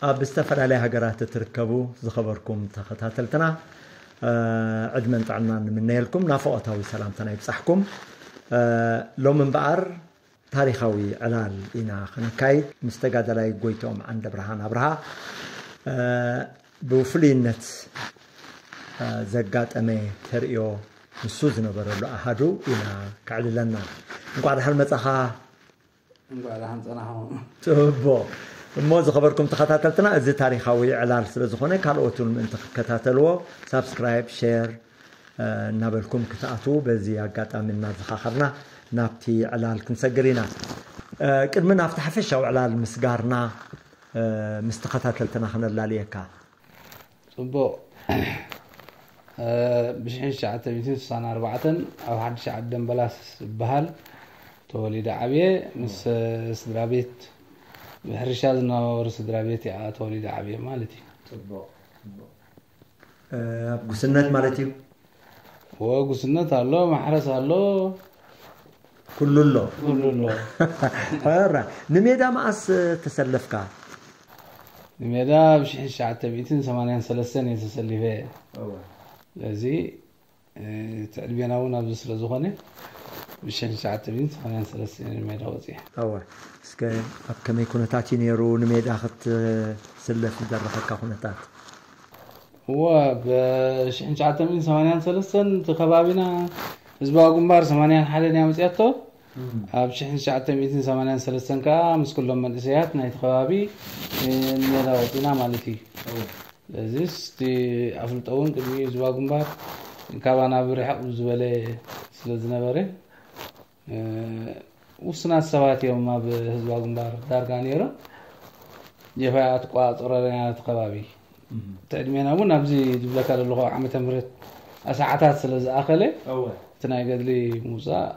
ኣብ ዝተፈላለያ ሃገራት እትርከቡ ዝኸበርኩም ተኸታተልትና፣ እ፣ ዕድመን ጥዕናን ንምነየልኩም፣ ናፍቖታዊ ሰላምታና ይብጻሕኩም። እ፣ ሎሚ እምበኣር ታሪኻዊ ዕላል ኢና ኸነካይድ። ምስ ተጋዳላይ ጎይቶም ዓንደብርሃን ኣብርሃ፣ እ፣ ብፍሉይነት፣ እ፣ ዘጋጠመ ተርእዮ፣ ንሱ ዝነበረሉ ኣሃዱ ኢና ከዕልለና። እንቋዕ ደሓን መጻኻ። እንቋዕ ደሓን ጸናሕኹም። ጽቡቕ። እሞ ዝኸበርኩም ተኸታተልትና፣ እዚ ታሪኻዊ ዕላል ስለ ዝኾነ፣ ካልኦት እውን ምእንቲ ክከታተልዎ፣ ሳብስክራይብ፣ ሼር፣ እ፣ እናበልኩም ክትኣትዉ በዚ ኣጋጣሚ እናዘኻኸርና ናብቲ ዕላል ክንሰግር ኢና። እ፣ ቅድሚ ናብቲ ሓፈሻዊ ዕላል ምስጋርና፣ እ፣ ምስ ተኸታተልትና ክነላልየካ። ጽቡቕ። እ፣ ብሽሕን ትሽዓተ ሚእትን ስሳን ኣርባዕተን ኣብ ሓድሽ ዓዲ ደምበላስ ዝበሃል ተወሊደ ዓብየ። ምስ፣ እ፣ ስድራ ቤት፣ ብሕርሻ ዝነበሩ ስድራ ቤት እያ ተወሊደ ዓብየ ማለት እዩ። ጽቡቕ፣ ጽቡቕ። እ፣ ኣብ ጉስነት ማለት እዩ? ወ፣ ጉስነት ኣሎ፣ ማሕረስ ኣሎ። ኩሉ ኣሎ። ኩሉ ኣሎ። ሕራ፣ ንሜዳ መኣስ ተሰለፍካ? ንሜዳ ብ ሽሕን ትሽዓተ ሚእትን ሰማንያን ሰለስተን እየ ተሰሊፈ። እወ። ስለዚ፣ እ፣ እቲ ዕድሜና እውን ኣብዚ ስለ ዝኾነ፣ ብ ሽሕን ትሽዓተ ሚእትን ሰማንያን ሰለስተን እየ ንሜዳ ወፂአ። እወ። እስከ ኣብ ከመይ ኩነታት እዩ ነይሩ ንሜዳ ክትስለፍ ዝደረኸካ ኩነታት? እወ፣ ብ ሽሕን ትሽዓተ ሚእትን ሰማንያን ሰለስተን እቲ ከባቢና ህዝባዊ ግንባር ሰማንያን ሓደን እያ መፅያቶ። እም። ኣብ ሽሕን ትሽዓተ ሚእትን ሰማንያን ሰለስተን ከዓ ምስ ኩሎም መንእሰያት ናይቲ ከባቢ፣ እ፣ ንሜዳ ወፂና ማለት እዩ። እወ። ስለዚ እቲ ኣፍልጦ እውን ቅድሚ ህዝባዊ ግንባር ካባና ብርሕቕ ዝበለ ስለ ዝነበረ፣ እ፣ ውሱናት ሰባት እዮም ኣብ ህዝባዊ ግንባር ዳርጋ ነይሮም። ጀብሃ እያ ትቆጻጸሮ ነይራ እቲ ከባቢ። እም። እቲ ዕድሜና እውን ኣብዚ ዝብለካ ዘለኹ ዓመተ ምህረት ሰዓታት ስለ ዝኣኸለ፣ እወ። እቲ ናይ ገድሊ ምውጻእ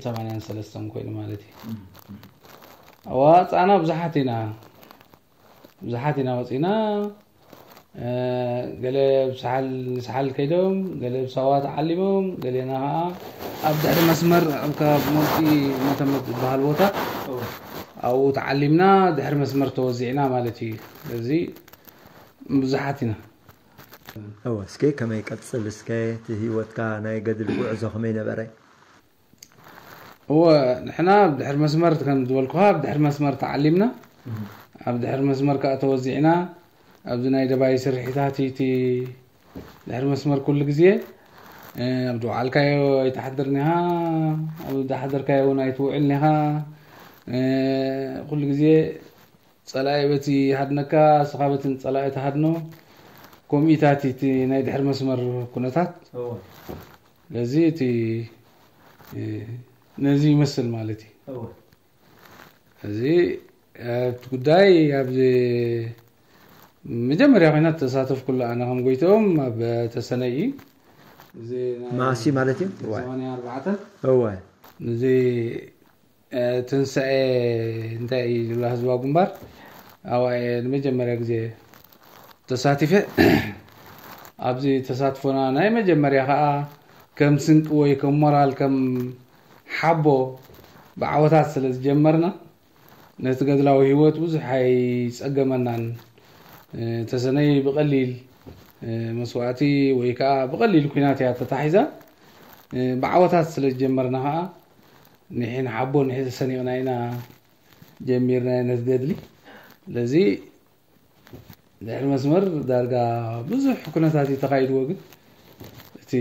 ሰማንያን ሰለስተን ኮይኑ ማለት እዩ። እም፣ እም። ኣዋጻእና ብዙሓት ኢና። ብዙሓት ኢና ወጺና። እ፣ ገለ ብሳሕል፣ ንሳሕል ከይዶም፣ ገለ ብሳዋ ተዓሊሞም፣ ገሌና ኸዓ ኣብ ድሕሪ መስመር፣ ኣብ ከባቢ ሞልጢ መተመት ዝበሃል ቦታ፣ እወ። ኣብኡ ተዓሊምና፣ ድሕሪ መስመር ተወዚዕና ማለት እዩ። ስለዚ ብዙሓት ኢና። እወ፣ እስከ ከመይ ቀጽል፣ እስከ እቲ ህይወትካ ናይ ገድሊ ጉዕዞ ከመይ ነበረ? እወ፣ ንሕና ኣብ ድሕሪ መስመር፣ ከም ዝበልኩኻ፣ ኣብ ድሕሪ መስመር ተዓሊምና። እም። ኣብ ድሕሪ መስመር ከኣ ተወዚዕና። ኣብዚ ናይ ደባይ ስርሒታት እቲ ድሕሪ መስመር ኩሉ ግዜ፣ እ፣ ኣብ ዝወዓልካዮ ኣይትሓድርን ኢኻ፣ ኣብ ዝሓደርካዮ እውን ኣይትውዕልን ኢኻ። እ፣ ኩሉ ግዜ ጸላኢ በቲ ይሃድነካ፣ ንስኻ በቲ ንጸላኢ ትሃድኖ። ከምኡታት እቲ ናይ ድሕሪ መስመር ኩነታት። እወ። ስለዚ እቲ፣ እ፣ ነዚ ይመስል ማለት እዩ። እወ። እዚ፣ እ፣ እቲ ጉዳይ ኣብዚ መጀመርያ ኮይና ተሳተፍኩሉ ኣነ ከም ጎይትኦም ኣብ ተሰነይ እዩ። እዚ ናይ መኣሲ ማለት እዩ? እወ። ሰማንያ ኣርባዕተ። እወ። እዚ እ፣ ትንሳኤ እንታይ እዩ ዝብላ ህዝባዊ ግንባር፣ ኣብኣ እየ ንመጀመርያ ግዜ ተሳቲፈ። ኣብዚ ተሳትፎና ናይ መጀመርያ ኸኣ ከም ስንቂ ወይ ከም ሞራል፣ ከም ሓቦ ብዓወታት ስለ ዝጀመርና፣ ነቲ ገድላዊ ህይወት ብዙሕ ኣይጸገመናን። እ፣ ተሰነይ ብቐሊል፣ እ፣ መስዋእቲ ወይ ከኣ ብቐሊል ኲናት እያ ተታሒዛ። እ፣ ብዓወታት ስለ ዝጀመርና ኸኣ፣ ንሕና ሓቦ ንሕና ሰኒቕና ኢና ጀሚርና ነቲ ገድሊ። ስለዚ ድሕሪ መስመር ዳርጋ ብዙሕ ኩነታት እዩ ተኻይድዎ፣ ግን እቲ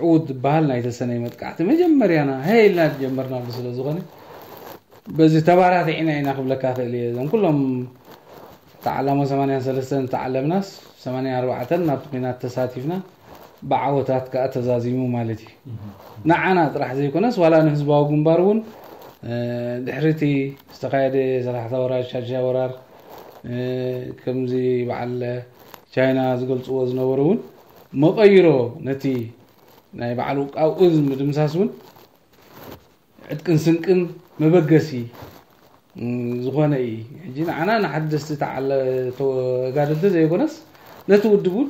ዕዉት ዝበሃል ናይ ተሰነይ መጥቃዕቲ መጀመርያና ሀይ ኢልና ዝጀመርናሉ ስለ ዝኾነ፣ በዚ ተባራቲዕና ኢና ክብለካ ክእል እየ። እዞም ኩሎም ተዓላሞ ሰማንያን ሰለስተን ተዓለምናስ፣ ሰማንያን ኣርባዕተን ናብቲ ኲናት ተሳቲፍና፣ ብዓወታት ከኣ ተዛዚሙ ማለት እዩ። እህ። ንዓና ጥራሕ ዘይኮነስ፣ ዋላ ንህዝባዊ ግንባር እውን፣ እ፣ ድሕሪ እቲ ዝተኻየደ ሰላሕታ ወራር፣ ሻድሻይ ወራር፣ እ፣ ከምዚ በዓል ቻይና ዝገልጽዎ ዝነበሩ እውን፣ መቐይሮ ነቲ ናይ በዓል ውቃውኡ ምድምሳስ እውን ዕጥቅን ስንቅን መበገሲ ዝኾነ እዩ። ሕጂ ንዓና ንሓደስቲ ተዓለ ተጋደልቲ ዘይኮነስ ነቲ ውድብ እውን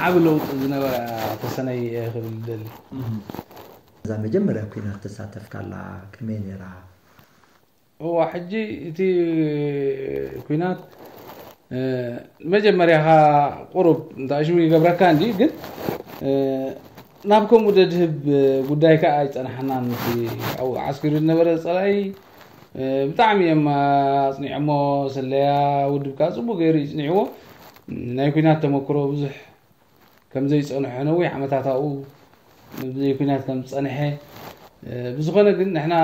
ዓብ ለውጢ ዝነበራ ተሰነይ ክብል ደሊ። እዛ መጀመርያ ኩናት ተሳተፍካላ ከመይ ነይራ? እዋ ሕጂ እቲ ኩናት መጀመርያኻ ቁሩብ እንታሽሙ ይገብረካ እንዲ ግን ናብ ከምኡ ደድህብ ጉዳይ ከዓ ኣይፀናሓናን። ኣብኡ ዓስኪሩ ዝነበረ ፀላኢ ብጣዕሚ እዮም ኣፅኒዖሞ። ስለያ ውድብ ከዓ ፅቡቅ ገይሩ ይፅኒዕዎ። ናይ ኩናት ተመክሮ ብዙሕ ከም ዘይፀንሖ ነዊሕ ዓመታት ኣብኡ ብዘይ ኩናት ከም ዝፀንሐ ብዝኾነ ግን ንሕና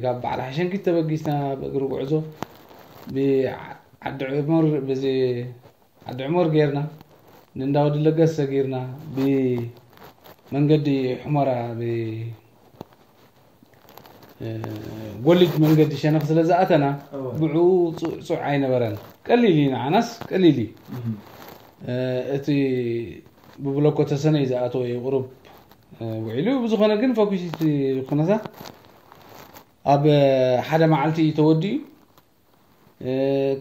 ካብ በዓል ሓሸንኪት ተበጊስና ብእግሪ ጉዕዞ ብዓዲ ዑመር በዚ ዓዲ ዑመር ጌርና ንእንዳወዲ ለገስ ሰጊርና ብመንገዲ ሑመራ ጎሊድ መንገዲ ሸነኽ ስለ ዝኣተና ብዕኡ ፅዑ ኣይነበረን። ቀሊል እዩ ንዓናስ ቀሊል እዩ። እቲ ብብለኮ ተሰነይ ዝኣተወ እዩ ቁሩብ ውዒሉ። ብዝኾነ ግን ፈኩሲቲ ኩነታት ኣብ ሓደ መዓልቲ እዩ ተወዲኡ።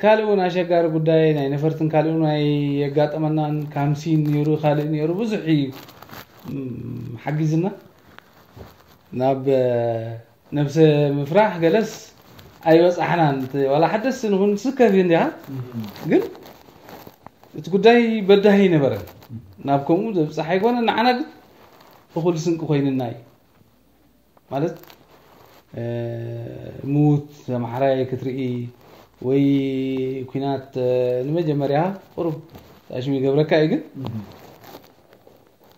ካልእ እውን ኣሸጋሪ ጉዳይ ናይ ነፈርትን ካልእ ናይ የጋጠመናን ካምሲን ነይሩ ካልእ ነይሩ ብዙሕ እዩ ሓጊዝና ናብ ነብሰ ምፍራሕ ገለስ ኣይበፃሕናን። ዋላ ሓደስ ንኹን ስከፍ እንዲኻ ግን እቲ ጉዳይ በዳሂ ነበረን ናብ ከምኡ ዘብፃሕ ኣይኮነ ንዓና ግን እኹል ስንቂ ኮይንና እዩ። ማለት ሙት ኣምሓራይ ክትርኢ ወይ ኩናት ንመጀመርያ ቁሩብ ታሽሚ ይገብረካ እዩ ግን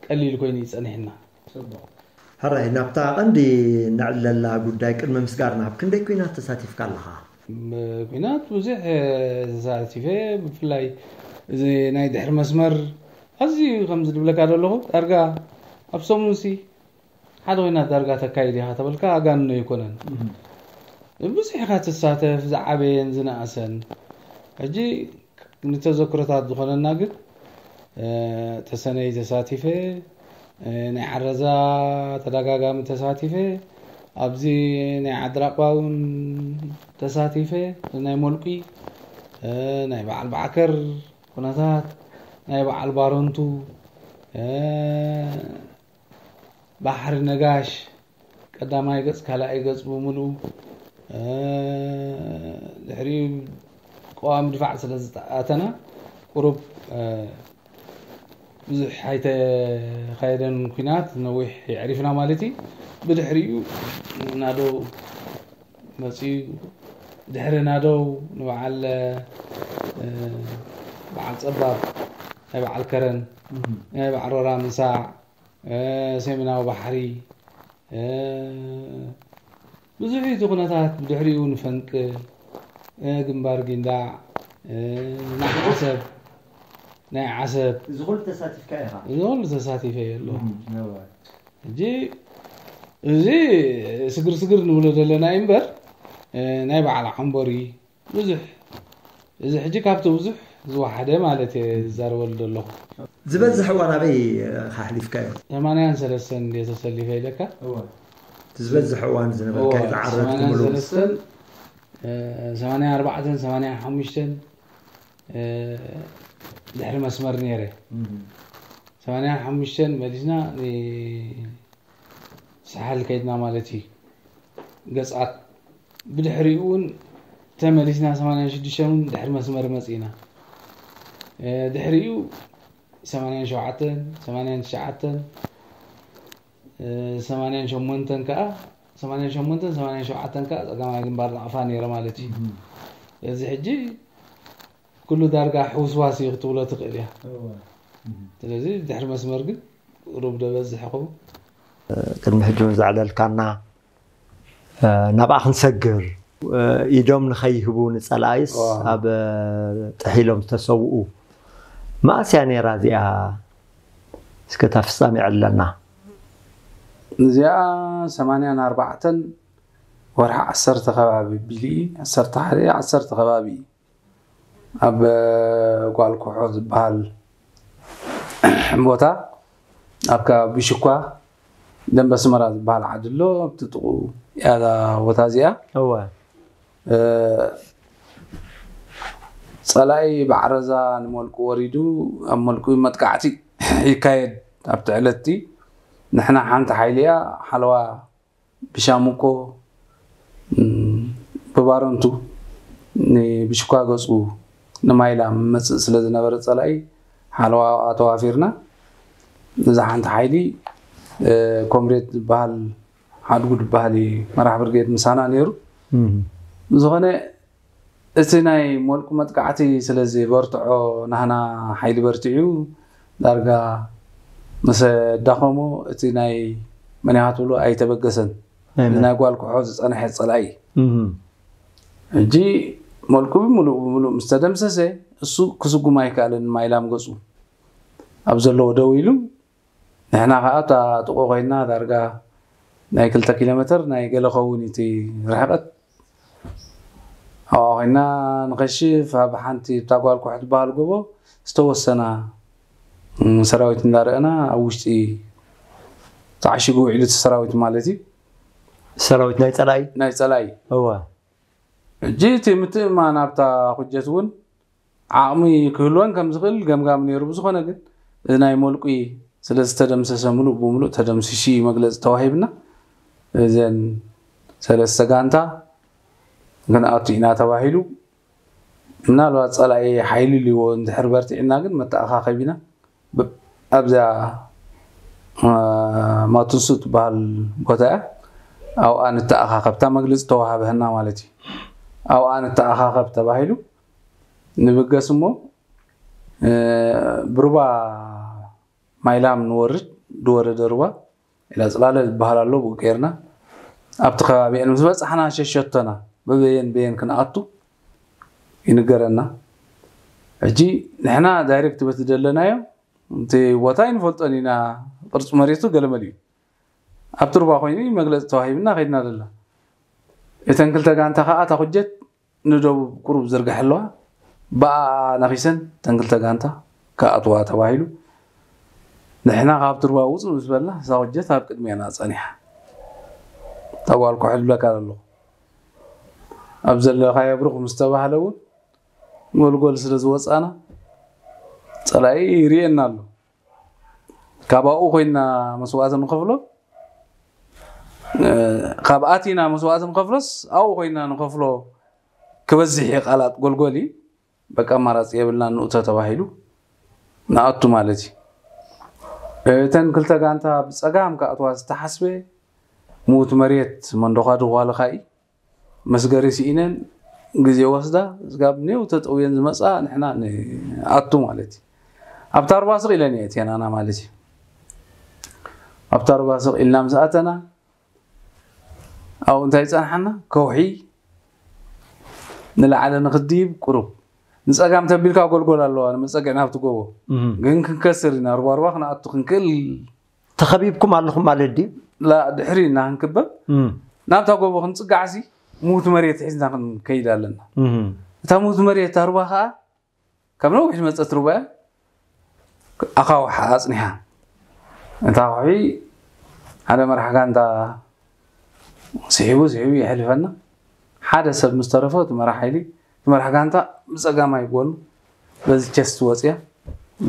ቀሊል ኮይኑ ይፀኒሕና። ሕራይ ናብታ ቀንዲ ነዕለላ ጉዳይ ቅድሚ ምስጋርና ኣብ ክንደይ ኩናት ተሳቲፍካ ኣለኻ? ኩናት ብዙሕ ተሳቲፈ። ብፍላይ እዚ ናይ ድሕሪ መስመር ኣዝዩ ከምዚ ዝብለካ ዘለኹ ዳርጋ ኣብ ሰሙንሲ ሓደ ኮይና ዳርጋ ተካይድ ኢኻ ተበልካ ኣጋንኖ ኣይኮነን። ብዙሕ ኢኻ ትሳተፍ ዝዓበየን ዝነኣሰን። ሕጂ ንተዘክሮታት ዝኾነና ግን ተሰነይ ተሳቲፈ፣ ናይ ዓረዛ ተደጋጋሚ ተሳቲፈ፣ ኣብዚ ናይ ዓድራቕባ እውን ተሳቲፈ፣ ናይ ሞልቂ፣ ናይ በዓል ባዕከር ኩነታት፣ ናይ በዓል ባረንቱ፣ ባሕሪ ነጋሽ ቀዳማይ ገፅ ካልኣይ ገፅ ብምሉኡ ድሕሪኡ ቀዋሚ ድፋዕ ስለ ዝኣተና ቁሩብ ብዙሕ ኣይተኻየደን ኩናት ነዊሕ የዕሪፍና ማለት እዩ። ብድሕሪኡ ናደው መፅኡ ድሕሪ ናደው ንበዓል በዓል ፀባብ ናይ በዓል ከረን ናይ በዓል ሮራ ምሳዕ ሰሜናዊ ባሕሪ ብዙሕ እቲ ኩነታት ብድሕሪኡ ንፈንቅል ግንባር ጊንዳዕ ናይ ዓሰብ ናይ ዓሰብ እዚ ኩሉ ተሳቲፍካ ኢኻ? እዚ ኩሉ ተሳቲፈ የለ ሕጂ እዚ ስግር ስግር ንብሎ ዘለና እዩ እምበር ናይ በዓል ዓንቦሪ ብዙሕ እዚ ሕጂ ካብቲ ብዙሕ ዝወሓደ ማለት እየ ዝዛረበሉ ዘለኹ። ዝበዝሕ እዋን ኣበይ ካሕሊፍካዮ? ሰማንያን ሰለስተን እንደ ተሰሊፈ ኢለካ። ዝበዝሕ እዋን ዝነበርካ ዝዓረድኩምሉ? ሰማንያን ኣርባዕተን ሰማንያን ሓሙሽተን ድሕሪ መስመር ነይረ። ሰማንያን ሓሙሽተን መሊስና ሳሕል ከይድና ማለት እዩ። ገፅኣት ብድሕሪኡ እውን ተመሊስና ሰማንያን ሽዱሽተን እውን ድሕሪ መስመር መፂእና። ድሕሪኡ ሰማንያን ሸውዓተን ሰማንያን ትሽዓተን ሰማንያን ሸሞንተን ከዓ ሰማንያን ሸሞንተን ሰማንያን ሸውዓተን ከዓ ፀጋማይ ግንባር ናቕፋ ነይረ ማለት እዩ። እዚ ሕጂ ኩሉ ዳርጋ ሕውስዋስ እዩ ክትብሎ ትኽእል እያ። ስለዚ ድሕሪ መስመር ግን ቁሩብ ዶ በዝሕ ይኸውን። ቅድሚ ሕጂ እውን ዘዕለልካና ናብኣ ክንሰግር ኢዶም ንኸይህቡ ንፀላኢስ ኣብ ጥሒሎም ዝተሰውኡ መኣስ እያ ነይራ እዚኣ? እስከ እታ ፍፃሜ ዕለና። እዚኣ ሰማንያን ኣርባዕተን ወርሒ ዓሰርተ ከባቢ ቢሊ ዓሰርተ ሓደ ዓሰርተ ከባቢ ኣብ ጓልኩሖ ዝበሃል ቦታ ኣብ ከባቢ ሽኳ ደንበ ስመራ ዝበሃል ዓዲ ኣሎ። ኣብቲ ጥቑ እያ እዛ ቦታ እዚኣ። እወ ጸላኢ ብዓረዛ ንመልቁ ወሪዱ ኣብ መልቁ መጥቃዕቲ ይካየድ። ኣብቲ ዕለትቲ ንሕና ሓንቲ ሓይሊ እያ ሓለዋ ብሻሙኮ ብባረንቱ ብሽኳ ገፁ ንማይላ መፅእ ስለ ዝነበረ ፀላኢ ሓለዋ ተዋፊርና እዛ ሓንቲ ሓይሊ ኮምሬድ ዝበሃል ሓድጉ ዝበሃል መራሕ ብርጌድ ምሳና ነይሩ። ዝኾነ እቲ ናይ ሞልቁ መጥቃዕቲ ስለዚ በርትዖ ናህና ሓይሊ በርትዑ ዳርጋ ምስ ዳኸሞ እቲ ናይ መን ኢኻ ትብሎ ኣይተበገሰን። ናይ መን? ናይ ጓል ኩሖ ዝጸንሐ ጸላኢ። እም። ሕጂ ሞልቁ ብምሉእ ብምሉእ ምስ ተደምሰሰ እሱ ክስጉም ኣይከኣለን ማይላም ገጹ ኣብ ዘለዎ ደው ኢሉ ንሕና ከዓ እታ ጥቁ ኮይና ዳርጋ ናይ ክልተ ኪሎ ሜትር ናይ ገለ ከውን እቲ ርሕቀት ኣብኣ ኮይና ንኸሽፍ ኣብ ሓንቲ እታ ጓል ኩሕ ትበሃል ጎቦ ዝተወሰና ሰራዊት እንዳረአና ኣብ ውሽጢ ተዓሽጉ ውዒሉ እቲ ሰራዊት ማለት እዩ። ሰራዊት ናይ ፀላኢ ናይ ፀላኢ እዋ ሕጂ እቲ ምትእማን ኣብታ ኩጀት እውን ዓቕሚ ክህልወን ከም ዝኽእል ገምጋም ነይሩ። ብዝኾነ ግን እዚ ናይ ሞልቁ ስለ ዝተደምሰሰ ምሉእ ብምሉእ ተደምሲሱ እዩ መግለፂ ተዋሂብና። እዘን ሰለስተ ጋንታ ክንኣቱ ኢና ተባሂሉ። ምናልባት ፀላኢ ሓይሊ ልዎ እንድሕር በርቲዕና ግን መተኣኻኸቢና ኣብዛ ማቱሱ ትበሃል ቦታ እያ። ኣብኣ ንተኣኻኸብ እታ መግለፂ ተዋሃበህና ማለት እዩ። ኣብኣ ንተኣኻኸብ ተባሂሉ ንብገስ እሞ ብሩባ ማይላም ንወርድ ዝወረደ ሩባ ኢላ ፅላለ ዝበሃል ኣሎ ብኡ ገይርና ኣብቲ ከባቢአን ምስ በፃሕና ሸሸቶና በበየን በየን ክንኣቱ ይንገረና። ሕጂ ንሕና ዳይሬክት በቲ ደለናዮ እቲ ቦታ ይንፈልጦን ኢና ቅርፂ መሬቱ ገለመል እዩ ኣብቲ ሩባ ኮይኑ መግለፂ ተዋሂብና ከይድና ደላ እተን ክልተ ጋንታ ከዓ እታ ኩጀት ንደቡብ ቁሩብ ዝርግሐ ኣለዋ ብኣ ነኺሰን ተን ክልተ ጋንታ ክኣትዋ ተባሂሉ ንሕና ካብ ትርባ ውፁ ምስ በልና እዛ ኩጀት ኣብ ቅድሚያና ፀኒሓ እታ ጓል ኩሕል ብለካ ኣለኹ ኣብ ዘለኻዮ ብሩኽ ምስ ተባህለ እውን ጎልጎል ስለ ዝወፃና ፀላኢ ይርእየና ኣሎ ካብ ኣብኡ ኮይና መስዋእቲ ንኸፍሎ ካብ ኣቲና መስዋእቲ ንኸፍሎስ ኣብኡ ኮይና ንኸፍሎ ክበዝሕ እዩ ቃላት ጎልጎል እዩ በቃ ኣማራፂ የብልና ንእቶ ተባሂሉ ንኣቱ ማለት እዩ እተን ክልተ ጋንታ ብፀጋም ክኣትዋ ዝተሓስበ ምውት መሬት መንዶኻ ድኳልኻ እዩ መስገሪ ስኢነን ግዜ ወስዳ ስጋብ ኔው ተጠውየን ዝመፃ ንሕና ንኣቱ ማለት እዩ ኣብታ ሩባ ስቕ ኢለን እየ እትየናና ማለት እዩ ኣብታ ሩባ ስቕ ኢልና ምስ ኣተና ኣብኡ እንታይ ይፀንሓና ከውሒ ንላዕሊ ንክድይብ ቁሩብ ንፀጋም ተቢልካ ጎልጎል ኣለዋ ንመፀግዕ ናብቲ ጎቦ ግን ክንከስር ኢና ሩባ ሩባ ክንኣቱ ክንክእል ተኸቢብኩም ኣለኹም ማለት ድዩ ድሕሪ እና ክንክበብ ናብታ ጎቦ ክንፅጋዕሲ ሙት መሬት ሒዝና ክንከይድ ኣለና እታ ሙት መሬት ኣርባ ከዓ ካብ ነዊሕ ዝመፀት ርባ ኣኻውሕ ኣፅኒሓ እታ ኣኻውሒ ሓደ መራሕ ጋንታ ስሒቡ ስሒቡ የሕልፈና ሓደ ሰብ ምስ ተረፈ እቲ መራሕ ሓይሊ እቲ መራሕ ጋንታ ብፀጋማይ ጎኑ በዚ ቸስት ወፅያ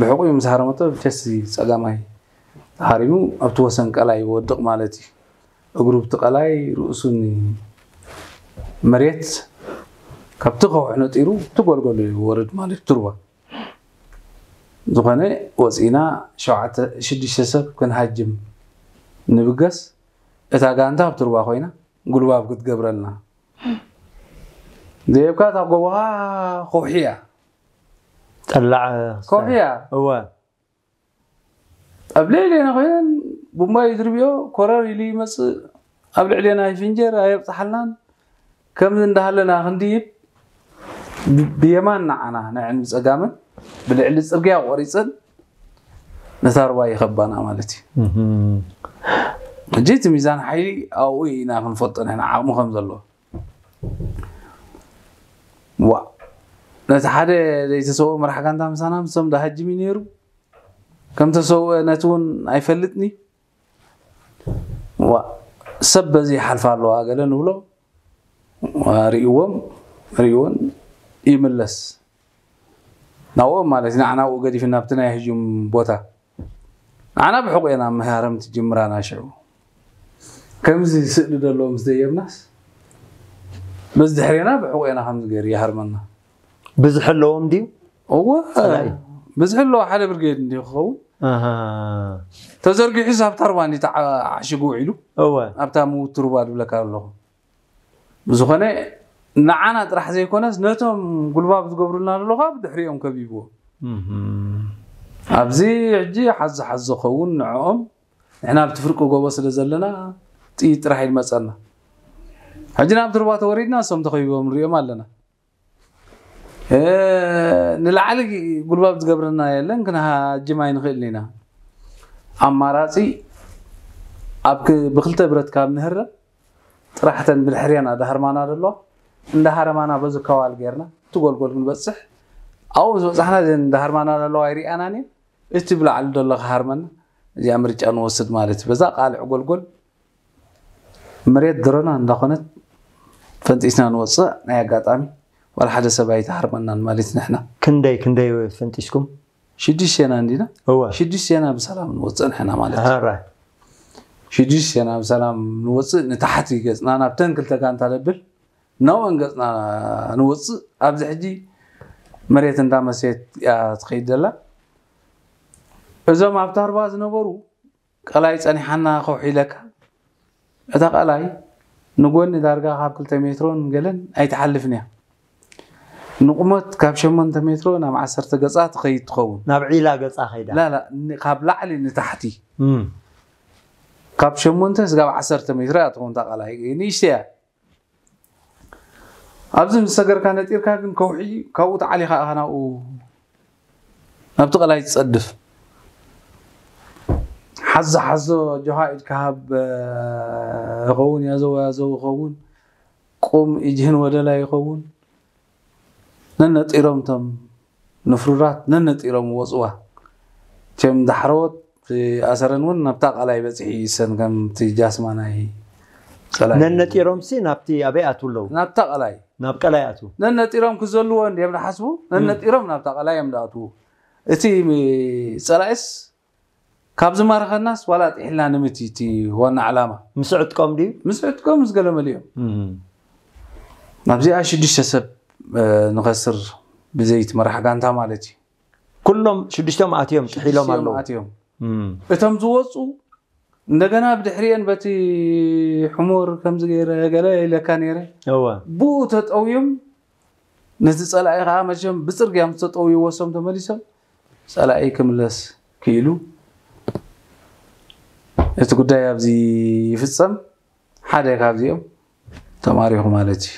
ብሕቑዩ ምስ ሃረመቶ ቸስት ፀጋማይ ተሃሪሙ ኣብቲ ወሰን ቀላይ ይወድቕ ማለት እዩ እግሩ ብቲ ቀላይ ርእሱ ንመሬት ካብቲ ከውሒ ነጢሩ እቲ ጎልጎል ይወርድ ማለት ትርዋ ዝኾነ ወፂና ሸዱሽተ ሰብ ክንሃጅም ንብገስ እታ ጋንታ ኣብ ትርዋ ኮይና ጉልባብ ክትገብረልና ዘይብካ እታ ጎቦኻ ከውሒ እያ ጠላዕ ከውሒ እያ እወ ኣብ ልዕሌና ኮይነን ቡምባ እዩ ዝርብዮ ኮረር ኢሉ ይመፅእ ኣብ ልዕሌና ይፍንጀር ኣየብፅሓልናን ከምዚ እንዳሃለና ክንድይብ ብየማን ንዓና ንዕን ብፀጋምን ብልዕሊ ፅርግያ ቆሪፀን ነታ ርባ ይኸባና ማለት እዩ ሕጂ እቲ ሚዛን ሓይሊ ኣብኡ ኢና ክንፈልጦ ንሕና ዓቕሚ ከም ዘለዎ ዋ ነቲ ሓደ ዘይተሰብኦ መራሕ ጋንታ ምሳና ምሶም ዳሃጅም እዩ ነይሩ ከም ተሰውአ ነቲ እውን ኣይፈልጥኒ። ዋ፣ ሰብ በዚ ይሓልፍ ኣለዋ ገለ ንብሎ። ዋ፣ ርእይዎም ርእይዎን ይምለስ ናብኦም ማለት እዩ። ንዓና ኣብኡ ገዲፍና ኣብቲ ናይ ህጁም ቦታ ንዓና ብሕቑ ኢና መሃረምቲ ጅምራና ሽዑ። ከምዚ ስእሊ ዘለዎ ምስ ደየብናስ በዚ ድሕሬና ብሕቑ ኢና ከምዚ ገይሩ ይሃርመና። ብዝሒ ኣለዎም ድዩ? እወ ጸላኢ። ብዝሒ ኣለዎ ሓደ ብርጌድ እንዲ ክኸውን ኣሃ። ተዘርጊሑ ሳብ ታርባ እንዲ ተዓሽጉ ውዒሉ እወ ኣብታ ምውት ሩባ ዝብለካ ኣለኹ። ብዝኾነ ንዓና ጥራሕ ዘይኮነስ ነቶም ጉልባብ ዝገብሩልና ዘሎ ከዓ ብድሕሪኦም ከቢብዎ። እህም። ኣብዚ ሕጂ ሓዚ ሓዚ ዝኸውን ንዕኦም ንሕና ኣብቲ ፍርቂ ጎቦ ስለ ዘለና ጥይት ጥራሕ ይመፀና። ሕጂ ናብ ትርባ ተወሪድና እሶም ተኸቢቦም ንሪኦም ኣለና። እ፣ ንላዕሊ ጉልባብ ዝገብረና የለን፣ ክንሃጅም ኣይንኽእልን ኢና። ኣማራፂ ኣብ ክ- ብክልተ ብረት ካብ ንህረም ጥራሕተን ብድሕርያና ዳህርማና ደሎ እንዳሃረማና በዚ ከዋል ጌርና እቲ ጎልጎል ክንበፅሕ ኣብኡ ዝበፃሕና ዘን እንዳሃርማና ደለዋ ኣይርኣናን እየን። እቲ ብላዕሊ ደሎ ክሃርመና እዚኣ ምርጫ ንወስድ ማለት እዩ። በዛ ቃልዕ ጎልጎል መሬት ድሮና እንዳኾነት ፈንጢስና ንወፅእ ናይ ኣጋጣሚ ዋላ ሓደ ሰብ ኣይተሃርመናን ማለት ንሕና ክንደይ ክንደይ ፈንጢስኩም? ሽዱሽቴና እንዲና እወ ሽዱሽቴና ብሰላም ንወፅእ ንሕና ማለት እዩ። ኣራ ሽዱሽቴና ብሰላም ንወፅእ ንታሕቲ ገፅና ናብተን ክልተ ጋንታ ደብል ናብአን ገፅና ንወፅእ። ኣብዚ ሕጂ መሬት እንዳመሴት እያ ትኸይድ ዘላ። እዞም ኣብ ታርባ ዝነበሩ ቀላይ ጸኒሓና ከውሒ ኢለካ እታ ቀላይ ንጎኒ ዳርጋ ካብ ክልተ ሜትሮን ገለን ኣይትሓልፍን እያ። ንቁመት ካብ ሸሞንተ ሜትሮ ናብ ዓሰርተ ገጻ ትኸይድ ትኸውን። ናብ ዒላ ገጻ ከይዳ ላላ ን- ካብ ላዕሊ ንታሕቲ እም። ካብ ሸሞንተ ስጋብ ዓሰርተ ሜትሮ እያ ትኸውን እታ ቀላይ ንእሽተ እያ። ኣብዚ ምስ ሰገርካ ነጢርካ ግን ከውሒ ካብኡ ተዓሊኻ ኢኻ ናብኡ ናብቲ ቀላይ ትጸድፍ። ሓዞ ሓዞ ጆኻ ኢድካ ሃብ ይኸውን ያዘው ያዘው ይኸውን ቁም እጅህን ወደ ላይ ይኸውን። ነነጢሮም እቶም ንፍሩራት ነነጢሮም ወፅዋ። እቶም ዳሕረዎት ኣሰረን እውን ናብታ ቀላይ በፂሒ ይሰን ከምቲ ጃስማ ናይ ቀላይ ነነጢሮም ሲ ናብቲ ኣበይ ኣትው ኣለዉ? ናብታ ቀላይ ናብ ቀላይ ኣትው። ነነጢሮም ክዘልዎ እንዲዮም ዝሓስቡ ነነጢሮም ናብታ ቀላይ እዮም ዝኣትዉ። እቲ ፀላኢስ ካብ ዝማርኸናስ ዋላ ጥሒልና ንምት እቲ ዋና ዓላማ ምስ ዕጥቆም ድዩ? ምስ ዕጥቆም ምስ ገለመሊኦም እም። ናብዚኣ ሽዱሽተ ሰብ እ፣ ንኸስር ብዘይቲ መራሕ ጋንታ ማለት እዩ። ኩሎም ሽዱሽቶም ኣትዮም ጥሒሎም ሽዱሽቲኦም ኣለዉ። ኣትዮም እም። እቶም ዝወፁ እንደገና ብድሕሪአን በቲ ሕሙር ከምዚ ገይረ ገለ ኢለካ ነይረ እወ ብኡ ተጠውዮም ነቲ ፀላኢ ከዓ መቸም ብፅርግያ ምስ ተጠውይዎ እሶም ተመሊሶም ፀላኢ ክምለስ ክኢሉ እቲ ጉዳይ ኣብዚ ይፍፀም። ሓደ ካብዚኦም ተማሪኹ ማለት እዩ።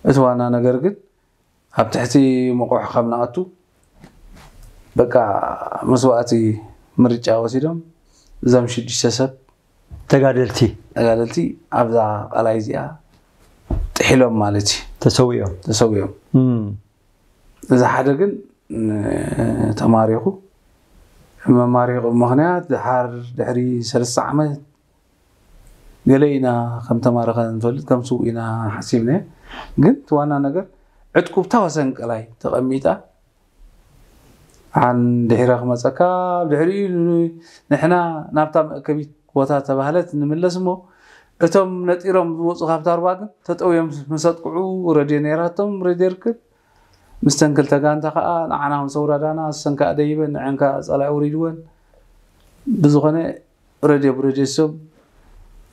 እቲ ዋና ነገር ግን ኣብ ትሕቲ መቑሕ ከም ንኣቱ በቃ መስዋእቲ ምርጫ ወሲዶም እዞም ሽዱሽተ ሰብ ተጋደልቲ ተጋደልቲ ኣብዛ ቀላይ እዚኣ ጥሒሎም ማለት እዩ ተሰዊኦም። ተሰዊኦም። እም። እዚ ሓደ ግን ን- ተማሪኹ መማሪቑ ምኽንያት ድሓር ድሕሪ ሰለስተ ዓመት ገለ ኢና ከም ተማረኸ ንፈልጥ ከም ስውእ ኢና ሓሲብና። ግን እቲ ዋና ነገር ዕጥቁ ብታ ወሰን ቀላይ ተቐሚጣ ሓን ድሒረ ክመፀካ ድሕሪኡ ንሕና ናብታ መእከቢት ቦታ ተባህለት ንምለስ እሞ እቶም ነጢሮም ዝወፁ ካብ ታርባ ግን ተጠውዮም ምስ ኣጥቅዑ ረድዮ ነይራቶም ረድዮ ርክብ ምስተን ክልተ ጋንታ ከዓ ንዓና ምስ ኣውራዳና እሰን ከዓ ደይበን ንዐን ከዓ ፀላኢ ውሪድወን ብዝኾነ ረድዮ ብረድዮ ሰብ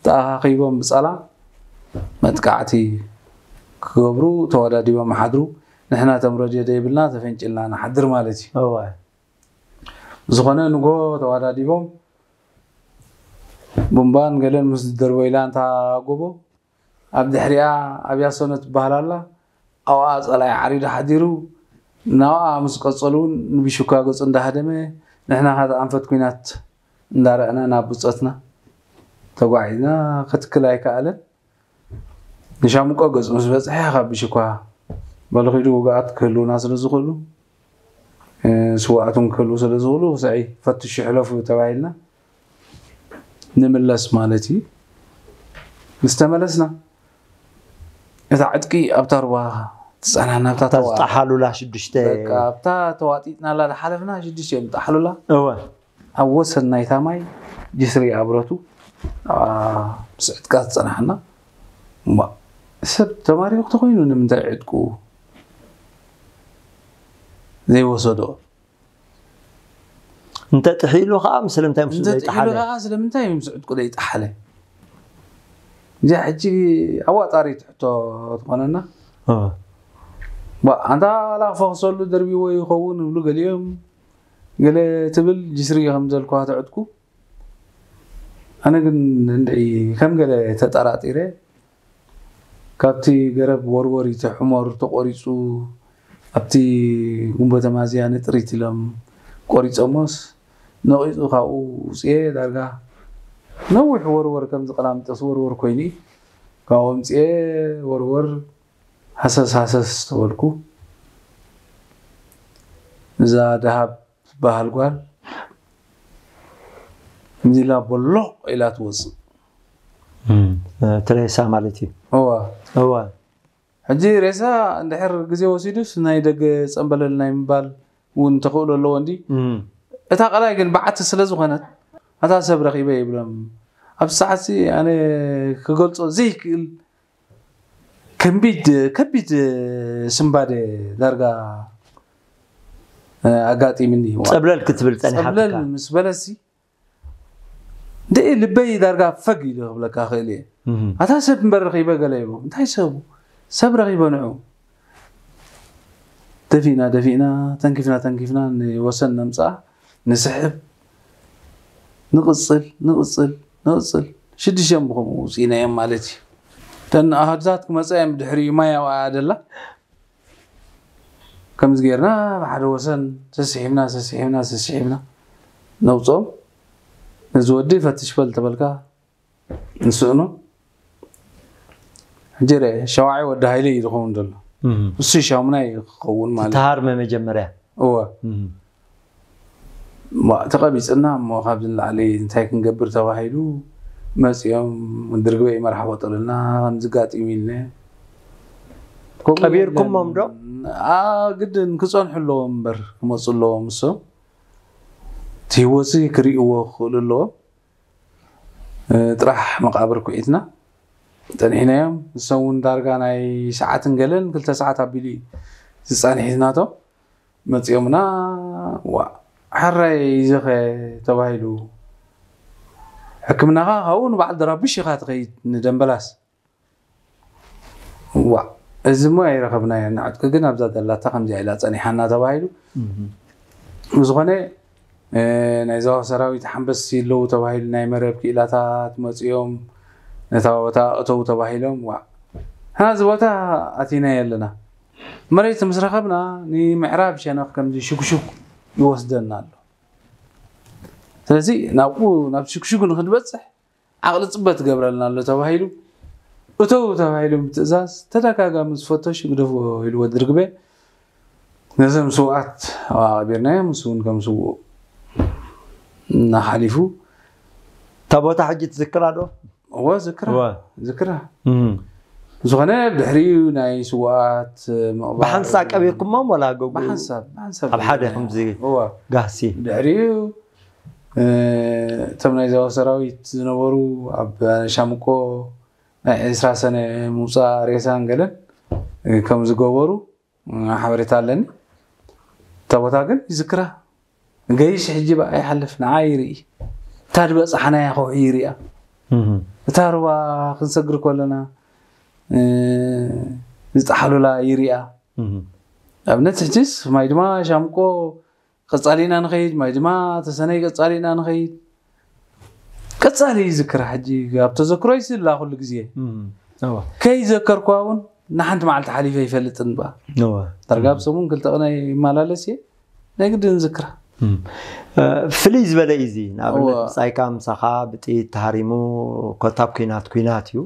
ተኣኻኺቦም ብፀላ መጥቃዕቲ ክገብሩ ተወዳዲቦም ሓድሩ ንሕና እቶም ረድዮ ደይብልና ተፈንጭልና ንሓድር ማለት እዩ እወ ዝኾነ ንጎ ተወዳዲቦም ቡምባን ገለን ምስ ዝደርበይላ እንታ ጎቦ ኣብ ድሕሪኣ ኣብያ ሰኖ ትበሃል ኣላ ኣብኣ ፀላኢ ዓሪዱ ሓዲሩ ናብኣ ምስ ቀፀሉ እውን ንብሽኳ ገፁ እንዳሃደመ ንሕና ካታ ኣንፈት ኩናት እንዳረኣና ናብ ብፆትና ተጓዒዝና ክትክል ኣይከኣለን ንሻሙቆ ገፁ ምስ በፅሐ ካብ ብሽኳ በልኺዱ ውግኣት ክህልውና ስለ ዝኽእሉ ስዋኣቱን ክህልዉ ስለ ዝኽእሉ ክስዒ ፈትሹ ሕለፉ ተባሂልና ንምለስ ማለት እዩ። ምስ ተመለስና እታ ዕጥቂ ኣብታ ሩባ ትጸናና ኣብታ ተዋ- ዝጠሓሉላ ሽዱሽተ በቃ ኣብታ ተዋጢጥናላ ዝሓለፍና ሽዱሽተ እዮም ዝጠሓሉላ። እወ ኣብ ወሰን ናይታ ማይ ጅስሪ ኣብረቱ ምስ ዕጥቃ ዝጸናሕና እሞ ሰብ ተማሪኹ ተኮይኑ ንምንታይ ዕጥቁ ዘይወሰዶ? እንተ ጥሒሉ ከዓ ምስለምንታይ ምስ እንተ ጥሒሉ ዘይጠሓለ ከዓ ስለምንታይ ምስ ዕጥቁ ዘይጠሓለ? እዚኣ ሕጂ ኣዋጣሪት ሕቶ ትኾነና። ባ ኣንታ ላኽፈኽሰሉ ደርቢዎ ይኸውን እብሉ ገሊኦም ገለ ትብል ጅስሪ ከም ዘልኳ ተዕጥቁ። ኣነ ግን እንድዒ ከም ገለ ተጠራጢረ ካብቲ ገረብ ወርወር እቲ ሕሞር ተቆሪፁ ኣብቲ ጉንበተ ማዝያ ንጥሪት ኢሎም ቆሪፀሞስ ነቂፁ ካብኡ ውፅኤ ዳርጋ ነዊሕ ወርወር ከም ዝቀላምጠስ ወርወር ኮይኑ ካብኡ ምፅኤ ወርወር ሃሰስ ሃሰስ ተበልኩ። እዛ ደሃብ ትበሃል ጓል ምዚላ ቦሎቕ ኢላ ትወፅእ። ትሬሳ ማለት እዩ። እዋ እዋ ሕጂ ሬሳ እንድሕር ግዜ ወሲዱስ ናይ ደገ ፀንበለል ናይ ምባል እውን ተኽእሎ ኣለዎ እንዲ። እታ ቀላይ ግን በዓቲ ስለ ዝኾነት ኣታ ሰብ ረኺበ ይብሎም። ኣብ ሰዓትሲ ኣነ ክገልፆ ዘይክእል ከቢድ ከቢድ ስምባደ ዳርጋ ኣጋጢምኒ። ጸብለል ክትብል ጸኒሓትካ። ጸብለል ምስ በለሲ እንደ ልበይ ዳርጋ ፈግ ኢሉ ክብለካ ክእል እየ። ኣታ ሰብ እምበር ረኺበ ገለ ይብሉ። እንታይ ሰቡ? ሰብ ረኺበ ንዑ። ደፊእና ደፊእና ተንኪፍና ተንኪፍና ንወሰን ነምፅኣ ንስሕብ ንቕፅል ንቕፅል ንቕፅል ሽዱሽተ እዮም ብኸምኡ ውፅኢናዮም ማለት እዩ። እተን ኣሃዱታት ክመፃ እዮም ብድሕሪኡ ማይ ኣብኣ ደላ ከምዚ ጌርና ብሓደ ወሰን ሰስሒብና ሰስሒብና ሰስሒብና ነውፅኦም። ነዚ ወዲ ፈትሽ በል ተበልካ ንስእኑ ሕጂ ርአ ሸዋዒ ወዲ ሃይለ እዩ ዝኸውን ዘሎ እሱ ሻሙናይ ክኸውን ማለት ተሃርመ መጀመርያ እወ ተቐቢፅና እሞ ካብዚ ንላዕሊ እንታይ ክንገብር ተባሂሉ መፂኦም ድርግበ ይመርሓ ቆጠሉና ከምዚ ጋጢሙ ኢልነ ቀቢርኩሞም ዶ ግድን ክፀንሑ ኣለዎም እምበር ክመፁ ኣለዎም እሶም እቲ ህይወት ክርእይዎ ክኽእሉ ኣለዎም ጥራሕ መቃብር ኩዒትና ፀኒሕናዮም። ንሶም እውን ዳርጋ ናይ ሰዓትን ገለን ክልተ ሰዓት ኣቢሉ እዩ ዝፀንሕ ናቶም። መፂኦምና ዋ ሕራይ ይዘኸ ተባሂሉ ሕክምናኻ ካብኡ ንበዓል ደራብሽ ኢኻ ትኸይድ ንደንበላስ ዋ እዚ ሞ ኣይረኸብናዮ ንዓጥቂ ግን ኣብዛ ደላታ ከምዚኣ ኢላ ፀኒሓና ተባሂሉ ብዝኾነ ናይ ዞባ ሰራዊት ሓንበሲ ኣለዉ ተባሂሉ ናይ መረብ ክኢላታት መፅኦም ነታ ቦታ እተው ተባሂሎም ዋ ንሕና እዚ ቦታ ኣቲናዮ ኣለና መሬት ምስ ረኸብና ንምዕራብ ሸነኽ ከምዚ ሽጉሹግ ይወስደና ኣሎ ስለዚ ናብኡ ናብ ሽጉሹግ ንክንበፅሕ ዓቕሊ ፅበት ትገብረልና ኣሎ ተባሂሉ እተው ተባሂሉ ብትእዛዝ ተደጋጋሚ ዝፈተሹ ግደፍዎ ኢልዎ ድርግበ ነዞም ስውኣት ኣቐቢርናዮም ንሱ እውን ከም ስውእ እናሓሊፉ እታ ቦታ ሕጂ ትዝክራ ዶ? እወ ዝክራ ዝክራ ዝኾነ ብድሕሪኡ ናይ ስውኣት ምቕባር ብሓንሳብ ቀቢርኩሞም ወላ ገጉ ብሓንሳብ ብሓንሳብ ኣብ ሓደ ከምዚ እወ ጋህሲ ድሕሪኡ እቶም ናይ ዞባ ሰራዊት ዝነበሩ ኣብ ሻምቆ ናይ ዕስራ ሰነ ምውፃእ ሬሳን ገለን ከም ዝገበሩ ሓበሬታ ኣለኒ። እታ ቦታ ግን ይዝክራ ገይሽ ሕጂ በኣ ይሓልፍ ንዓ ይርኢ እታ ዝበፃሕናያ ከውሒ ይሪኣ እታ ሩባ ክንሰግር ከለና ዝጠሓሉላ ይሪኣ ኣብነት ሕጂስ ማይ ድማ ሻምቆ ቀጻሊ ኢና ንኸይድ ማይ ድማ ተሰነይ ቀጻሊ ኢና ንኸይድ ቀጻሊ ይዝክር ሕጂ ኣብ ተዘክሮ ይስላ ኩሉ ግዜ ከይዘከርኳ እውን ንሓንቲ መዓልቲ ሓሊፈ ይፈልጥን ባ ዳርጋ ኣብ ሰሙን ክልተ ቅነ ይመላለስ እየ ናይ ግድን ዝክራ ፍልይ ዝበለ እዩ እዚ ንኣብነት ብፃይካ ምሳኻ ብጥይት ተሃሪሙ ኮታብ ኩናት ኩናት እዩ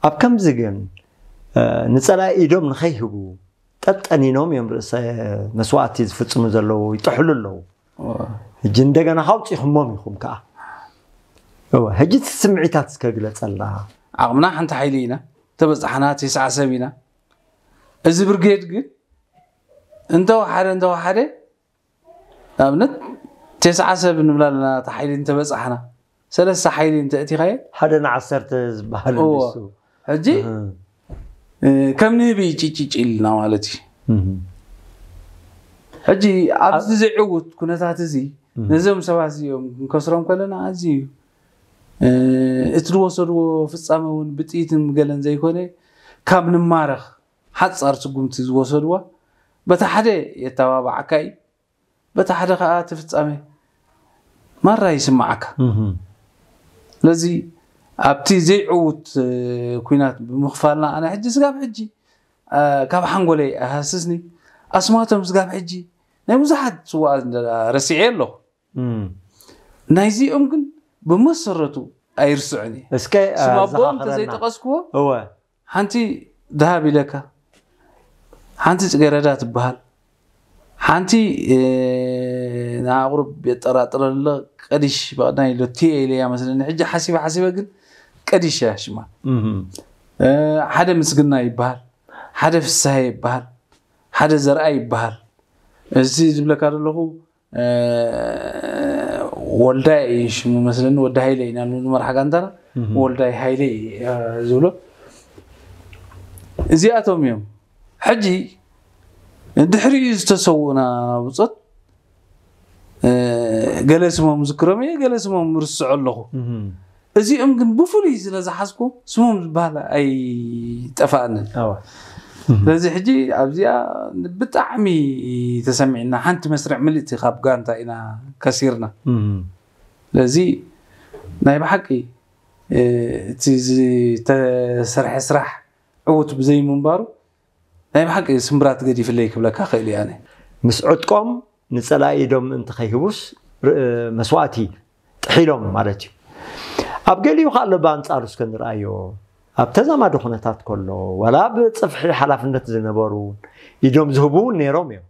ኣብ ከምዚ ግን ንፀላኢ ኢዶም ንኸይህቡ ጠጠኒኖም እዮም ርእሰ መስዋእቲ ዝፍጽሙ ዘለዉ፣ ይጥሕሉ ኣለዉ። ሕጂ እንደገና ካውፂኹሞም ኢኹም ከዓ። እወ፣ ሕጂ እቲ ስምዒታት እስከ ግለጸልና። ዓቕምና ሓንቲ ሓይሊ ኢና፣ ተበጻሕና ተስዓ ሰብ ኢና። እዚ ብርጌድ ግን እንተወሓደ እንተወሓደ ንኣብነት ተስዓ ሰብ ንብላ ኣለና፣ እቲ ሓይሊ እንተበጻሕና ሰለስተ ሓይሊ እንተእቲኻዮ ሓደ ንዓሰርተ ዝበሃል እዎ። እንድሱ። ሕጂ እህ። እ፣ ከም ንህቢ ጭጭጭ ኢልና ማለት እዩ። እህ። ሕጂ ኣብዚ ዘይዕውት ኩነታት እዚ እህ። ነዞም ሰባት እዚኦም ክንከስሮም ከለና ኣዝዩ እዩ። እ፣ እቲ ዝወሰድዎ ፍጻመ እውን ብጥይትን ገለን ዘይኮነ ካብ ንማረኽ ሓጻር ስጉምቲ ዝወሰድዋ በታ ሓደ የተባባዓካ እዩ። በታ ሓደ ከዓ እቲ ፍጻሜ ማራ ይስምዓካ። እህ። ስለዚ ኣብቲ ዘይዕውት እ፣ ኩናት ብምኽፋልና ኣነ ሕጂ ስጋብ ሕጂ እ፣ ካብ ሓንጎለይ ኣይሃስስኒ። ኣስማቶም ስጋብ ሕጂ ናይ ብዙሓት ስዋኣት እንደ ረሲዐ ኣለኹ። እም። ናይዚኦም ግን ብመሰረቱ ኣይርስዕን እየ። እስከ እ፣ ስም ኣቦኦም ዘኻኽረና። እንተዘይጠቐስክዎ እወ። ሓንቲ ደሃብ ኢለካ፣ ሓንቲ ጽጌረዳ ትበሃል፣ ሓንቲ እ፣ ንኣቕሩብ የጠራጥረ ኣሎ። ቀዲሽ በቕዳይ ኢሎ ቲኤ ኢለያ መስለኒ። ሕጂ ሓሲበ ሓሲበ ግን ቀዲሽ እያ ሽማ። እህ። እ፣ ሓደ ምስግና ይበሃል፣ ሓደ ፍስሃ ይበሃል፣ ሓደ ዘርኣ ይበሃል። እዚ ዝብለካ ዘለኹ እ፣ ወልዳይ እዩ ሽሙ መስለኒ፣ ወዲ ሃይለ ኢና ንብል መራሕ ጋንታና። እህ። ወልዳይ ሃይለ እዩ እ፣ ዝብሎ። እዚኣቶም እዮም። ሕጂ ድሕሪኡ ዝተሰውኡና ብጾት እ፣ ገለ ስሞም ዝክሮም እየ፣ ገለ ስሞም ርስዖ ኣለኹ። እህ። እዚኦም ግን ብፍሉይ ስለ ዝሓዝኩ ስሞም ዝበሃል ኣይጠፋእንን። እወ። ስለዚ ሕጂ ኣብዚኣ ብጣዕሚ ተሰሚዕና፣ ሓንቲ መስርዕ ምልእቲ ካብ ጋንታ ኢና ከሲርና። እህ። ስለዚ ናይ ብሓቂ እ፣ እቲ ዝተሰርሐ ስራሕ ዕዉት ብዘይምንባሩ ናይ ብሓቂ ስምብራት ገዲፍለይ ክብለካ ክእል እየ ኣነ። ምስ ዕጥቆም ንጸላኢ ኢዶም ምእንቲ ከይህቡስ ር-፣ መስዋእቲ ጥሒሎም ማለት እዩ። ኣብ ገሊኡ ከኣ ኣሎ ብኣንጻሩ እስከ ንርኣዮ። ኣብ ተዛማዲ ኩነታት ከሎ፣ ዋላ ኣብ ጽፍሒ ሓላፍነት ዝነበሩ ኢዶም ዝህቡ እውን ነይሮም እዮም።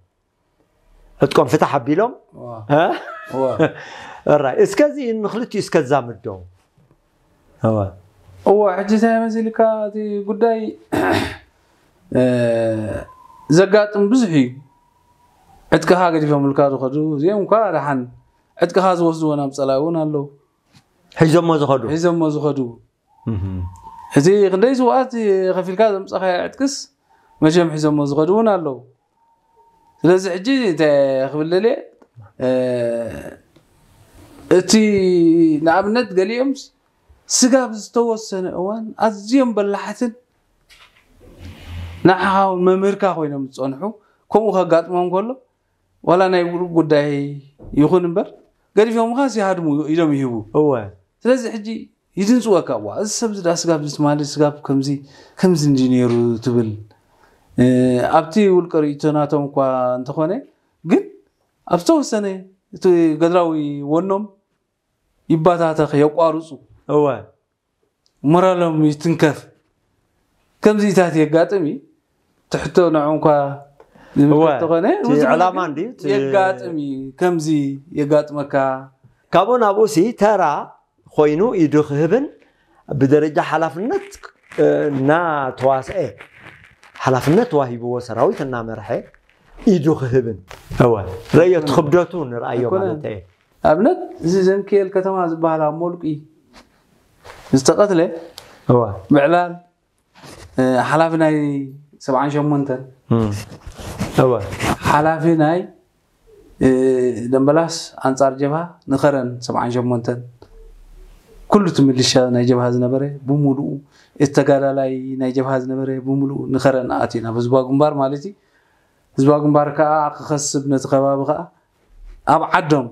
ዕጥቆም ፍታሕ ኣቢሎም፣ ዋ። እ? ዋ። እራይ፣ እስከዚ ንኽልቲኡ እስከ ዛምዶ። እወ። እወ፣ ሕጂ እንታይ መሲልካ እቲ ጉዳይ፣ እ፣ ዘጋጥም ብዙሕ እዩ። ዕጥቅኻ ገዲፎምልካ ዝኸዱ፣ እዚኦም እኳ ደሓን ዕጥቅኻ ዝወስድዎ ናብ ጸላኢ እውን ኣለዉ። ሒዞሞ ዝኸዱ። ሒዞሞ ዝኸዱ። እህ። እቲ ክንደይ ስውኣት ከፊልካ ዘምጻኻዮ ዕጥቅስ መቸም ሒዞሞ ዝኸዱ እውን ኣለዉ። ስለዚ ሕጂ እንታይ ክብል ደልየ፣ እ፣ እቲ ንኣብነት ገሊኦምስ ስጋብ ዝተወሰነ እዋን ኣዝዮም በላሕትን ንዓኻ እውን መምህርካ ኮይኖም ዝጸንሑ፣ ከምኡ ከጋጥሞም ከሎ፣ ዋላ ናይ ውልቅ ጉዳይ ይኹን እምበር፣ ገዲፎምኻስ ይሃድሙ ኢዶም ይህቡ። እወ። ስለዚ ሕጂ ይድንጽወካ፣ "እዋ፣ እዚ ሰብ እዚ ደኣ ስጋብ እዚ ትማሊ ስጋብ ከምዚ፣ ከምዚ እንዲ ነይሩ" ትብል። እ፣ ኣብቲ ውልቀ ርእይቶ ናቶም እኳ እንተኾነ፣ ግን ኣብ ዝተወሰነ እቲ ገድላዊ ወኖም ይባታተኽ፣ የቋርጹ። እወ። ሞራሎም ይትንከፍ። ከምዚታት የጋጥም እዩ። ትሕቶ ንዑ እንኳ ዝምልከት እወ፣ ተኾነ፣ እቲ ብዙሕ ዕላማ ግን እንድዩ፣ እቲ የጋጥም እዩ። ከምዚ የጋጥመካ። ካብኡ ናብኡ ሲ ተራ ኮይኑ ኢዱ ክህብን ብደረጃ ሓላፍነት፣ እ፣ እናተዋስአ፣ ሓላፍነት ተዋሂብዎ ሰራዊት እናመርሐ ኢዱ ክህብን። እወ፣ ረእዮ እቲ ክብደቱ ንርኣዮ ኣይኮነን። ማለት እየ። ኣብነት እዚ ዘምክኤል ከተማ ዝበሃል ኣብ ሞልቂ ዝተቐትለ እወ። ምዕላል፣ እ፣ ሓላፊ ናይ ሰብዓን ሸሞንተን፣ እም። እወ። ሓላፊ ናይ፣ እ፣ ደምበላስ ኣንጻር ጀብሃ ንኸረን ሰብዓን ሸሞንተን፣ ኩሉ እቲ ምልሻ ናይ ጀብሃ ዝነበረ ብምሉኡ፣ እቲ ተጋዳላይ ናይ ጀብሃ ዝነበረ ብምሉኡ ንኸረን ኣትዩ ናብ ህዝባዊ ግንባር ማለት እዩ። ህዝባዊ ግንባር ከኣ ክኸስብ ነቲ ከባቢ ከኣ ኣብ ዓዶም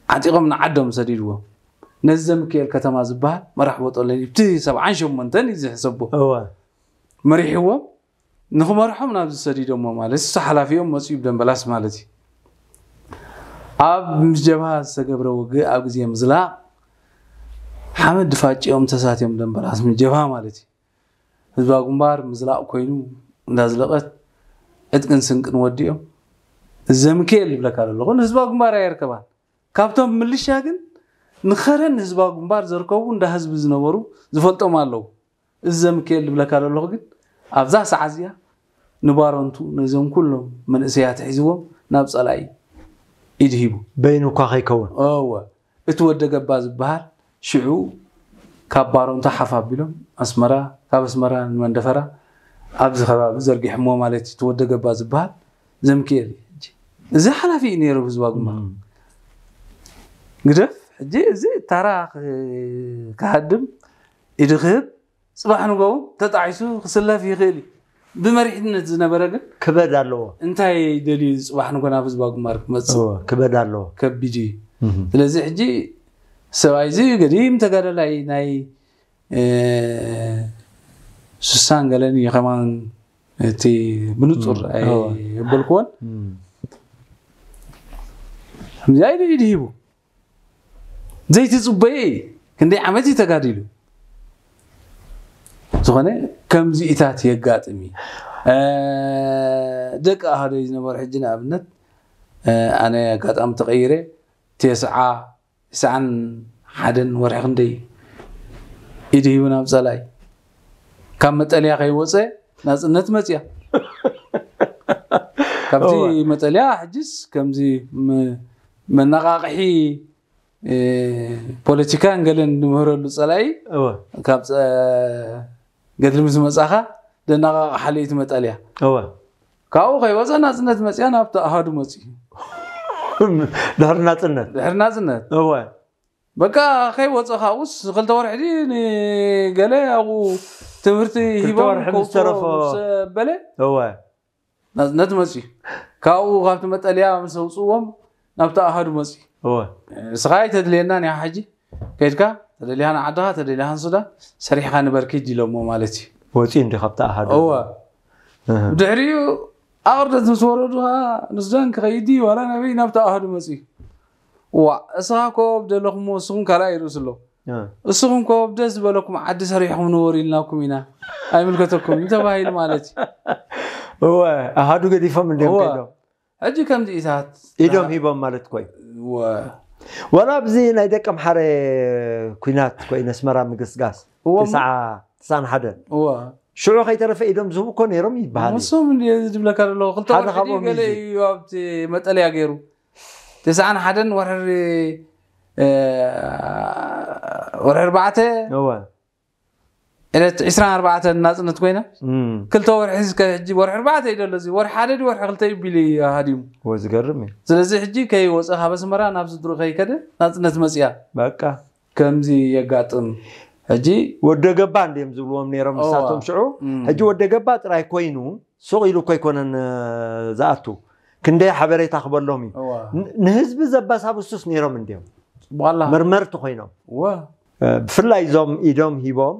ዓጢቖም ንዓዶም ሰዲድዎም። ነዚ ዘምክኤል ከተማ ዝበሃል መራሕ ቦጦለን እቲ ሰብዓን ሸሞንተን እዩ ዝሕሰቦ። እወ። መሪሕዎም ንኽመርሖም ናብዚ ሰዲዶሞ ማለት እሱ ሓላፊኦም መፅኡ ብደንበላስ ማለት እዩ። ኣብ ምስ ጀብሃ ዝተገብረ ውግእ ኣብ ግዜ ምዝላቕ ሓመድ ድፋጭኦም ተሳትዮም ደንበላስ ምስ ጀብሃ ማለት እዩ። ህዝባዊ ግንባር ምዝላቕ ኮይኑ እንዳዝለቐት ዕጥቅን ስንቅን ወዲኦም፣ ዘምክኤል ዝብለካ ዘለኹ ንህዝባዊ ግንባር ኣየርከባን። ካብቶም ምልሻ ግን ንኸረን ህዝባዊ ግንባር ዘርከቡ እንዳ ህዝቢ ዝነበሩ ዝፈልጦም ኣለዉ። እዚ ዘምክኤል ዝብለካ ዘለኹ ግን ኣብዛ ሰዓት እዚኣ ንባሮንቱ ነዞም ኩሎም መንእሰያት ሒዝዎም ናብ ጸላኢ ኢድ ሂቡ። በይኑ እኳ ከይከውን። እወ፣ እቲ ወደ ገባ ዝበሃል ሽዑ ካብ ባሮንቱ ሓፍ ኣቢሎም ኣስመራ፣ ካብ ኣስመራ ንመንደፈራ ኣብዚ ከባቢ ዘርጊሕሞ ማለት እዩ። እቲ ወደ ገባ ዝበሃል ዘምክኤል እዩ። ሕጂ እዚ ሓላፊ እዩ ነይሩ ህዝባዊ ግንባር። ግደፍ ሕጂ እዚ ታራ ክ- ክሃድም ኢዱ ክህብ፣ ጽባሕ ንጎ እውን ተጣዒሱ ክስለፍ ይኽእል እዩ። ብመሪሕነት ዝነበረ ግን ክበድ ኣለዎ። እንታይ ደልዩ ጽባሕ ንጎ ናብ ህዝባዊ ግንባር ክመጽእ? እወ፣ ክበድ ኣለዎ። ከቢድ እዩ። ስለዚ ሕጂ ሰብኣይ እዚ ገዲም ተጋዳላይ ናይ እ፣ ስሳን ገለን እዩ ከማን፣ እቲ ብንጹር እወ። ኣይበልክዎን። ከምዚኣ ኢሉ ኢድ ሂቡ ዘይትጽበየ እዩ። ክንደይ ዓመት እዩ ተጋዲሉ። ዝኾነ ከምዚኢታት የጋጥም እዩ። እ፣ ደቂ ኣሃደይ ዝነበሩ ሕጂ ንኣብነት፣ እ፣ ኣነ ኣጋጣሚ ተቐይረ ቴስዓ፣ ተስዓን ሓደን ወርሒ ክንደይ ኢድ ሂቡ ናብ ጸላኢ። ካብ መጠልያ ከይወጸ ናጽነት መጽያ። ካብቲ እወ። መጠልያ ሕጂስ ከምዚ መ- መነቓቕሒ፣ እ፣ ፖለቲካን ገለን ንምህረሉ ጸላኢ እወ። ካብ ጸ- ገድሊ ምስ መጻኻ ደናቓቕሓሉ እዩ እቲ መጠልያ። እወ። ካብኡ ከይወጸ ናጽነት መጽያ ናብቲ ኣሃዱ መጽዩ። ድሕሪ ናጽነት። ድሕሪ ናጽነት እወ። በቃ ከይወጸ ካብኡስ ክልተ ወርሒ ድዩ ንገለ ኣብኡ ትምህርቲ ክልተ ሂቦም ወርሒ ምስ ከውፅኦ ተረፎ። ምስ በለ እወ። ናጽነት መጽዩ። ካብኡ ካብቲ መጠልያ ምስ ኣውፅዎም ናብቲ ኣሃዱ መጽዩ። እወ። እስኻ ኣይተድልየናን ኢኻ ሕጂ ከይድካ ተደሊኻ ንዓድኻ ተደሊኻ ንሱዳን ሰሪሕካ ንበር ኪድ ኢሎሞ ማለት እዩ። ወፂኡ እንዲ ካብቲ ኣሃዱ። እወ። እህ። ብድሕሪኡ ኣቕርደት ምስ ወረዱ ኸዓ ንሱዳን ክኸይድ ድዩ ዋላ ናበይ ናብቲ ኣሃዱ መፅዩ። ዋ እስኻ ኮ በደለኹሞ እስኹም ካልኣይ ርእሱ ኣሎ። እህ። እስኹም ኮ ደስ ዝበለኩም ዓዲ ሰሪሕኹም ንበሩ ኢልናኩም ኢና ኣይምልከተኩም እዩ ተባሂሉ ማለት እዩ። እወ፣ ኣሃዱ ገዲፎም እንዲዮም እወ። ከይዶም። ሕጂ ከምዚኢታት ኢዶም ሂቦም ማለት ኮይ። እወ። ዋላ ኣብዚ ናይ ደቂ ኣምሓረ ኩናት ኮይነ ኣስመራ ምግስጋስ እወ። ትስዓ ትስዓን ሓደን እወ። ሽዑ ከይተረፈ ኢዶም ዝህቡ እኮ ነይሮም ይበሃል እዩ። ንሶም እንዲ ዝብለካ ዘለኹ ክልተ ሓደ ወርሒ ካብኦም ድዩ ገለ እዩ። እዩ ኣብቲ መጠለያ ገይሩ። ተስዓን ሓደን ወርሒ፣ እ፣ ወርሒ ኣርባዕተ እወ። ዕለት ዕስራን ኣርባዕተን ናጽነት ኮይና እም። ክልተ ወርሒ እስከ ሕጂ ወርሒ ኣርባዕተ እዩ ዘሎ እዚ ወርሒ ሓደ ድዩ ወርሒ ክልተ እዩ ቢሉ እዩ ሃዲሙ። ወ ዝገርም እዩ። ስለዚ ሕጂ ከይወፀ ካብ ኣስመራ ናብ ስድሩ ከይከደ ናጽነት መፅያ በቃ ከምዚ የጋጥም። ሕጂ ወደ ገባ እንዲዮም ዝብልዎም ነይሮም እዋ። ንሳቶም ሽዑ። እም። ሕጂ ወደ ገባ ጥራይ ኮይኑ ሱቕ ኢሉ እኮ ኣይኮነን፣ እ፣ ዝኣቱ። ክንደይ ሓበሬታ ክበሎም እዩ። እዋ። ን- ንህዝቢ ዘበሳብሱስ ነይሮም እንዲዮም። ጽቡቕ ኣላ። መርመርቲ ኮይኖም። እዋ። እ፣ ብፍላይ እዞም ኢዶም ሂቦም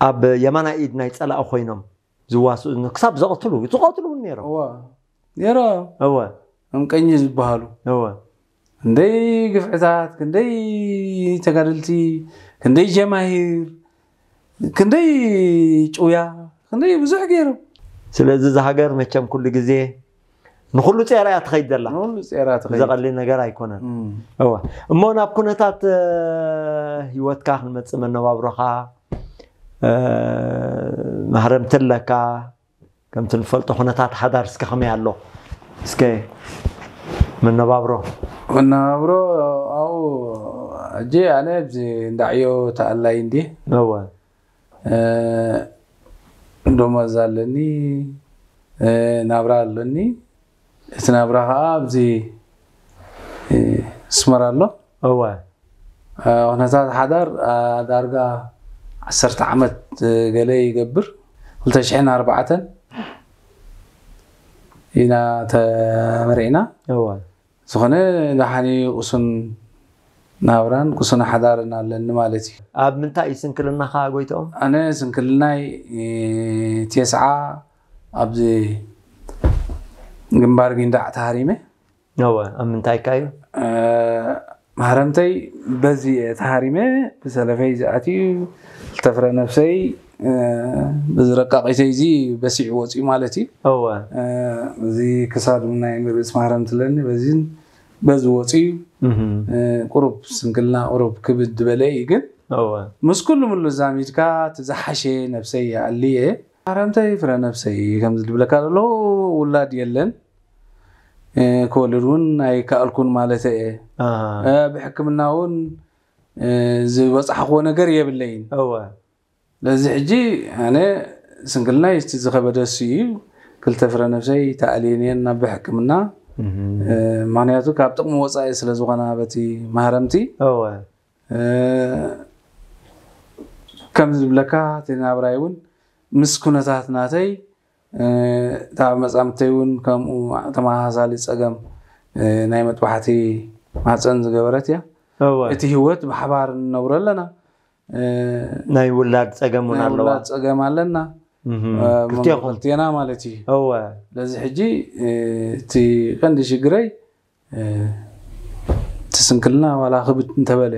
ኣብ የማናይ ኢድ ናይ ጸላኢ ኮይኖም ዝዋስኡ ን- ክሳብ ዘቐትሉ፣ ዝቐትሉ እውን ነይሮም። እዋ። ነይሮም። እወ። እምቀኝ ዝበሃሉ። እወ። ክንደይ ግፍዕታት፣ ክንደይ ተጋደልቲ፣ ክንደይ ጀማሂር፣ ክንደይ ጭውያ፣ ክንደይ ብዙሕ ገይሮም። ስለዚ እዛ ሃገር መቸም ኩሉ ግዜ ንኹሉ ጼራ እያ ትኸይድ ዘላ። ንኹሉ ጼራ ትኸይድ። ዘቐሊ ነገር ኣይኮነን። እም። እወ። እሞ ናብ ኩነታት፣ እ፣ ህይወትካ ክንመጽእ መነባብሮኻ፣ እ፣ ማህረምቲ ኣለካ። ከምቲ ንፈልጦ ኩነታት ሓዳር እስከ ከመይ ኣሎ? እስከ መነባብሮ። መነባብሮ ኣብኡ ሕጂ ኣነ ኣብዚ እንዳዕዮ ተኣላይ እንዲ እወ። እ፣ ደሞዝ ኣለኒ፣ እ፣ ናብራ ኣለኒ። እቲ ናብራ ከዓ ኣብዚ፣ እ፣ ኣስመራ ኣሎ። እወ። እ፣ ኩነታት ሓዳር፣ እ፣ ዳርጋ ዓሰርተ ዓመት፣ እ፣ ገለ ይገብር። ክልተ ሽሕን ኣርባዕተን ኢና ተመርዒና። እወ። ዝኾነ ደሓን እዩ፣ ቁሱን ናብራን ቁሱን ሓዳርን ኣለኒ ማለት እዩ። ኣብ ምንታይ እዩ ስንክልናኻ ጎይትኦም? ኣነ ስንክልናይ፣ እ፣ ቴስዓ ኣብዚ ግንባር ጊንዳዕ ተሃሪመ። እወ፣ ኣብ ምንታይ ከ እዩ? እ፣ ማህረምተይ በዚ እየ ተሃሪመ፣ ብሰለፈይ ዝኣትዩ፣ ክልተ ፍረ ነፍሰይ፣ በዚ ረቃቂተይ እዚ በሲዑ ወፂኡ ማለት እዩ። እወ። እዚ ክሳድ ናይ ምርግፅ ማህረምቲ ኣለኒ፣ በዚን በዚ ወፂኡ። እህ። ቁሩብ ስንክልና ቁሩብ ክብድ ዝበለ እዩ፣ ግን እወ። ምስ ኩሉ ምሉ ዛሚድካ እቲ ዝሓሸ ነብሰይ ይኣሊ እየ። ማህረምተይ ፍረ ነብሰይ ከምዚ ዝብለካ ዘሎ ውላድ የለን። ክወልድ እውን ኣይከኣልኩን ማለት እየ። ኣሃ። ብሕክምና እውን ዝበፃሕክዎ ነገር የብለይን። እወ። ስለዚ ሕጂ ኣነ ስንክልናይ እቲ ዝኸበደ እሱ እዩ። ክልተ ፍረ ነብሰይ ተኣልየን እየን ናብ ሕክምና። እህ። ምክንያቱ ካብ ጥቕሚ ወፃኢ ስለ ዝኾና በቲ ማህረምቲ። እወ። ከም ዝብለካ እቲ ናብራይ እውን ምስ ኩነታት ናተይ እታ መጻምተይ እውን ከምኡ ተመሳሳሊ ጸገም ናይ መጥባሕቲ ማህፀን ዝገበረት እያ። እወ። እቲ ህይወት ብሓባር ንነብሮ ኣለና። ናይ ውላድ ጸገም እውን ናይ ኣለዋ። ውላድ ጸገም ኣለና። እህ። ክልቴኹም። ክልቴና ማለት እዩ። እወ። ስለዚ ሕጂ እቲ ቀንዲ ሽግረይ እቲ ስንክልና ዋላ ክብድ እንተበለ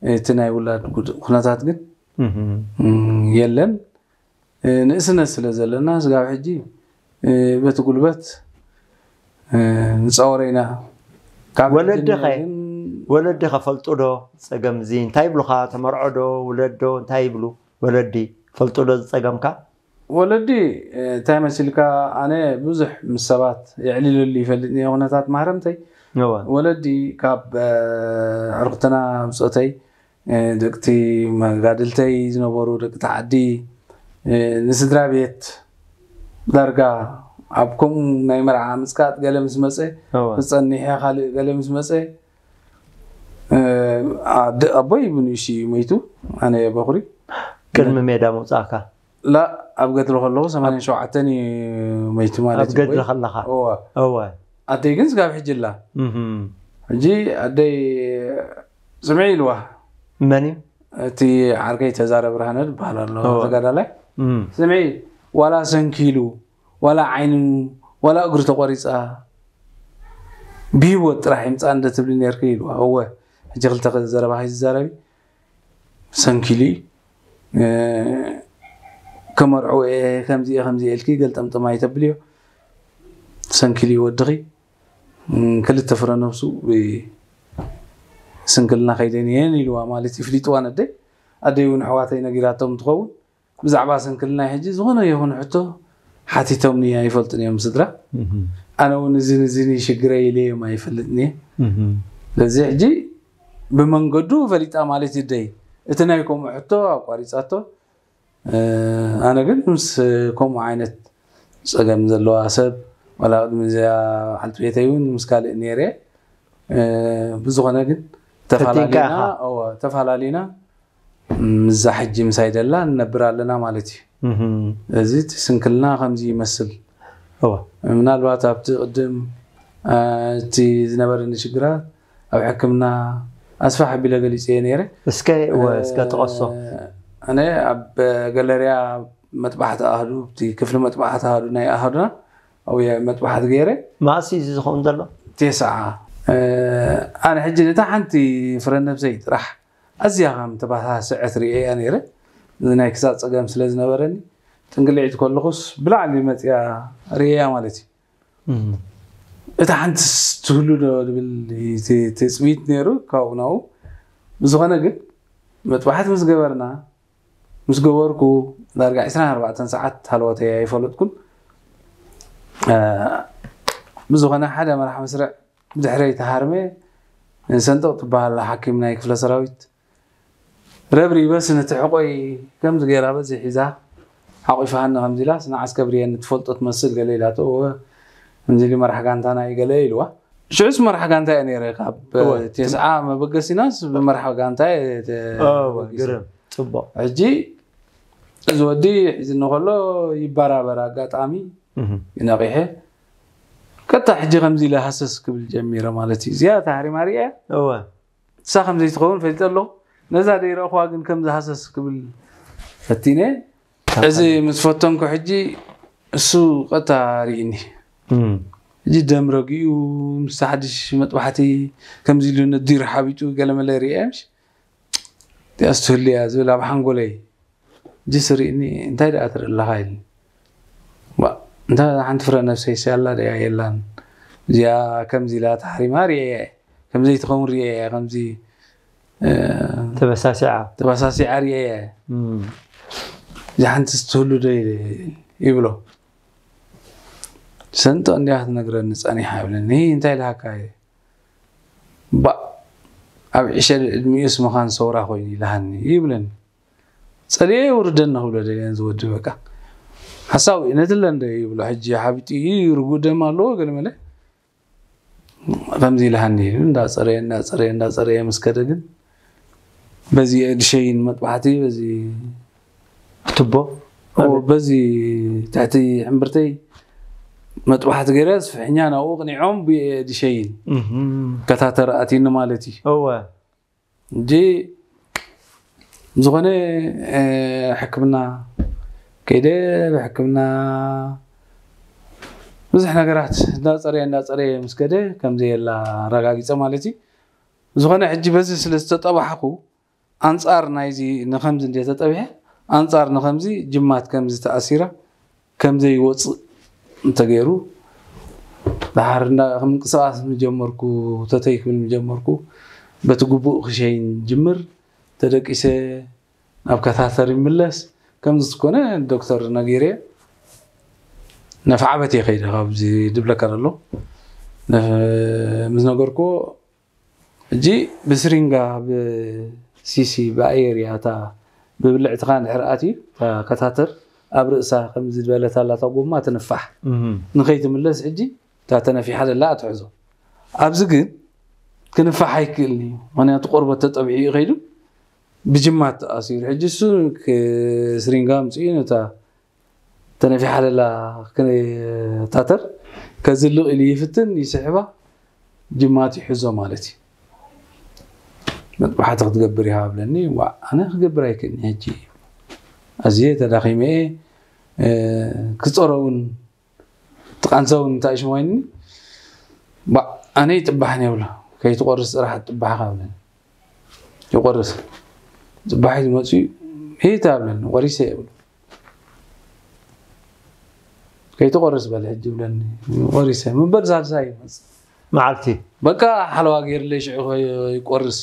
እቲ ናይ ውላድ ጉድ- ኩነታት ግን እህ። የለን። ንእስነት ስለ ዘለና ስጋብ ሕጂ በቲ ጉልበት ንፃወረ ኢና። ካብ ሕጂ ወለድኸ? ግን ወለድኸ ፈልጡ ዶ? ጸገም እዚ እንታይ ይብሉኻ? ተመርዖ ዶ? ውለድ ዶ? እንታይ ይብሉ? ወለዲ ፈልጡ ዶ ዝጸገምካ? ወለዲ እንታይ መሲልካ? ኣነ ብዙሕ ምስ ሰባት የዕሊለሉ ይፈልጥ እየ ኩነታት ማህረምተይ። እወ። ወለዲ ካብ ዕርክትና ብፆተይ ደቅቲ መጋድልተይ ዝነበሩ ደቂ ተዓዲ ንስድራ ቤት ዳርጋ ኣብ ከምኡ ናይ መርዓ ምፅቃጥ ገለ ምስ መፀ እወ። ክፀኒሕ እያ ካልእ ገለ ምስ መፀ ኣቦይ ብንእሽትኡ እዩ መይቱ። ኣነ በኹሪ ቅድሚ ሜዳ ምውፃእካ ላ ኣብ ገድሊ ከለኹ ሰማንያን ሸውዓተን እዩ መይቱ ማለት ኣብ እዩ ገድሊ ወይ? ከለኻ እወ። እወ ኣደይ ግን ስጋብ ሕጂ ኣላ እህም። ሕጂ ኣደይ ስምዒ ኢልዋ መን እዩ እቲ ዓርከይ ተዛረ ብርሃነ ዝበሃል ኣሎ እወ። ተጋዳላይ እም። ስምዒ ዋላ ሰንኪሉ ዋላ ዓይኑ ዋላ እግሩ ተቆሪፃ ብህይወት ጥራሕ ይምፃ እንደ ትብሊ ነርኪ ኢልዋ እወ ሕጂ ክልተ ዘረባ ከይዝዛረቢ ሰንኪሉ ከመርዕዎ እየ ከምዚ እየ ከምዚ እየ ኢልኪ ገልጠምጥም ኣይተብልዮ ሰንኪሉ ወድኺ ክልተ ፍረ ነብሱ ስንክልና ከይደን እየን ኢልዋ ማለት ይፍሊጥዋ ነደይ ኣደይ እውን ኣሕዋተይ ነጊራቶም ትኸውን ብዛዕባ ስንክልናይ ሕጂ ዝኾነ ይኹን ሕቶ ሓቲቶምኒ ኣይፈልጡን እዮም ስድራ ኣነ እውን እዚን እዚን ሽግረይ ኢለዮም ኣይፈልጥን እየ ስለዚ ሕጂ ብመንገዱ ፈሊጣ ማለት ይደይ እቲ ናይ ከምኡ ሕቶ ኣቋሪፃቶ ኣነ ግን ምስ ከምኡ ዓይነት ፀገም ዘለዋ ሰብ ዋላ ቅድሚ እዚኣ ዓልቲ ቤተይ እውን ምስ ካልእ ነይረ ብዝኾነ ግን ተፈላለና ተፈላለና ምዛ ሕጂ ምሳይ ደላ ንነብር ኣለና ማለት እዩ እዚ እቲ ስንክልና ከምዚ ይመስል ምናልባት ኣብቲ ቅድም እቲ ዝነበረኒ ሽግራት ኣብ ሕክምና ኣስፋሕ ኣቢለ ገሊፀ እየ ነይረ እስከ እስከ ተቐሶ ኣነ ኣብ ገለርያ መጥባሕቲ ኣህዱ እቲ ክፍሊ መጥባሕቲ ኣህዱ ናይ ኣህዱና ኣብየ መጥባሕቲ ገይረ ማእሲ እዚ ዝኸውን ዘሎ ቴስዓ ኣነ ሕጂ ነታ ሓንቲ ፍረ ነብሰይ ጥራሕ ኣዝያ ከም ተባሳስዐት ርእየ እያ ነይረ እዚ ናይ ክሳድ ፀገም ስለ ዝነበረኒ ጥንቅልዒት ከለኹስ ብላዕሊ መፅያ ርእያ ማለት እዩ እታ ሓንቲ ትህሉ ዶ ዝብል ትፅቢት ነይሩ ካብኡ ናብኡ ብዝኾነ ግን መጥባሕቲ ምስ ገበርና ምስ ገበርኩ ዳርጋ ዕስራን ኣርባዕተን ሰዓት ሃለወተይ ኣይፈለጥኩን ብዝኾነ ሓደ መራሕ መስርዕ ብድሕረይ ተሃርመ ሰንጥቕ ትበሃል ሓኪም ናይ ክፍለ ሰራዊት ረብሪበስ ነቲ ሕቆይ ከምዚ ገይራ በዚ ሒዛ ሓቂፋኒ ከምዚ ኢላስ ንዓስ ከብርየኒ ትፈልጦ ትመስል ገለ ኢላቶ እወ ከምዚ ኢሉ መራሕ ጋንታና እዩ ገለ ኢልዋ ሽዑስ መራሕ ጋንታ እየ ነይረ ካብ እወ። ቴስዓ መበገሲናስ ብመራሕ ጋንታ እየ ተ- እወ፣ በጊሰ። ግርም፣ ጽቡቕ። ሕጂ እዚ ወዲ ሒዝኒ ከሎ ይበራበር ኣጋጣሚ እህ። ይነቂሐ ቀጥታ ሕጂ ከምዚ ኢለ ሃሰስ ክብል ጀሚረ ማለት እዩ እዚኣ ታሕሪማ ሪአ እወ። ንሳ ከም ዘይትኸውን ፈሊጠ ኣለኹ። ነዛ ደይረእኹዋ ግን ከም ዝሃሰስ ክብል ፈቲነ። እዚ ምስ ፈተንኩ ሕጂ እሱ ቀጥታ ርኢኒ። እም። ሕጂ ደም ረጊኡ ምስ ሓድሽ መጥባሕቲ ከምዚ ኢሉ ነዲሩ ሓቢጡ ገለመለ ርኢያ ምሽ እዚኣስ ትህሉ እያ ዝብል ኣብ ሓንጎለይ ሕጂ ስሪእኒ እንታይ ደኣ ትርኢ ኣለኻ ኢልኒ። ዋ፣ እንታይ ሓንቲ ፍረ ነፍሰይ ስያላ ደያ የላን። እዚኣ ከምዚ ኢላ ተሓሪማ ርእየያ እየ። ከምዘይ ትኸውን ርእየያ እየ። ከምዚ እ፣ ተበሳሲዓ ተባሳሲዓ ርእየያ እየ። እም፣ እዚ ሓንቲ ስትህሉ ዶ ይብሎ። ሰንጦ እንዲያ ክትነግረኒ ጸኒሓ ይብለኒ። እንታይ ኢልሃካ እየ? ባ ኣብ ዕሸል ዕድሚኡስ ምዃን ሰውራ ኮይኑ ኢልሃኒ ይብለኒ። ጸልየ ውርደኒ ክብሎ ደልየን ዝወዲ በቃ ሓሳዊ ነትለን ዶ ይብሎ። ሕጂ ሓቢጡ እዩ ርጉእ ደም ኣለዎ ገለ መለ ከምዚ ኢልሃኒ ኢሉ እንዳጸረየ እንዳጸረየ እንዳጸረየ ምስ ከደ ግን በዚ ድሸይን መጥባሕቲ በዚ ትቦ ኦ፣ በዚ ትሕቲ ሕምብርተይ መጥባሕቲ ገይረ ስፍሕኛ ናብኡ ቅኒዖም ብድሸይን እህም፣ ከታተር ኣትዩኒ ማለት እዩ። እወ እንጂ ዝኾነ እ፣ ሕክምና ከይደ ብሕክምና ብዙሕ ነገራት እንዳፀረየ እንዳፀረየ ምስ ከደ ከምዘየላ ኣረጋጊፀ ማለት እዩ። ዝኾነ ሕጂ በዚ ስለ ዝተጠባሕኩ ኣንፃር ናይዚ ንከምዚ እንደ ተጠቢሐ ኣንፃር ንከምዚ ጅማት ከምዚ ተኣሲራ ከምዘይወፅእ እንተገይሩ ድሓር እንዳ ምንቅስቃስ ምጀመርኩ ተተይ ክብል ምጀመርኩ በቲ ግቡእ ክሸይን ጅምር ተደቂሰ ናብ ከታተር ይምለስ ከምዚ ዝኾነ ዶክተር ነጊረ ነፍዓበት እየ ከይደ ካብዚ ድብለካ ዘሎ ነፍ- ምስ ነገርኩዎ ሕጂ ብስሪንጋ ብሲሲ ብኣየር እያ እታ ብብልዕትኻ እንድሕር ኣትዩ እታ ከታተር ኣብ ርእሳ ከምዚ ዝበለት ኣላ እታ ጎማ ትንፋሕ እህም፣ ንኸይትምለስ ሕጂ እታ ተነፊሓ ዘላ ኣትሕዞ ኣብዚ ግን ክንፋሕ ኣይክእልን እዩ ምክንያቱ ቆርበት ተጠብዒ እዩ ከይዱ ብጅማት ተኣሲሩ ሕጂ እሱ ክ- ስሪንጋ ኣምፅኡ ነታ ተነፊሓ ዘላ ክታተር ከዝልቕ ኢሉ ይፍትን ይስሕባ ጅማት ይሕዞ ማለት እዩ። መጥባሕቲ ክትገብር ኢኻ ብለኒ ዋ ኣነ ክገብር ኣይክእልን ሕጂ ኣዝየ ተዳኺመ እየ እ፣ ክፀሮ እውን ትቃንሰ እውን እንታይ ሽሞ ኢልኒ ባ ኣነ ይጥባሕን የብሎ ከይትቆርስ ጥራሕ ጥባሕኻ ብለኒ ይቆርስ ጥባሕ ዝመፅኡ ሄታ ብለኒ ቆሪሰ የብሎ ከይትቆርስ በለ ሕጂ ብለኒ ቆሪሰ ምበር ሳልሳይ ይመፅእ መዓልቲ በቃ ሓለዋ ገይርለይ ሽዑ ይቆርስ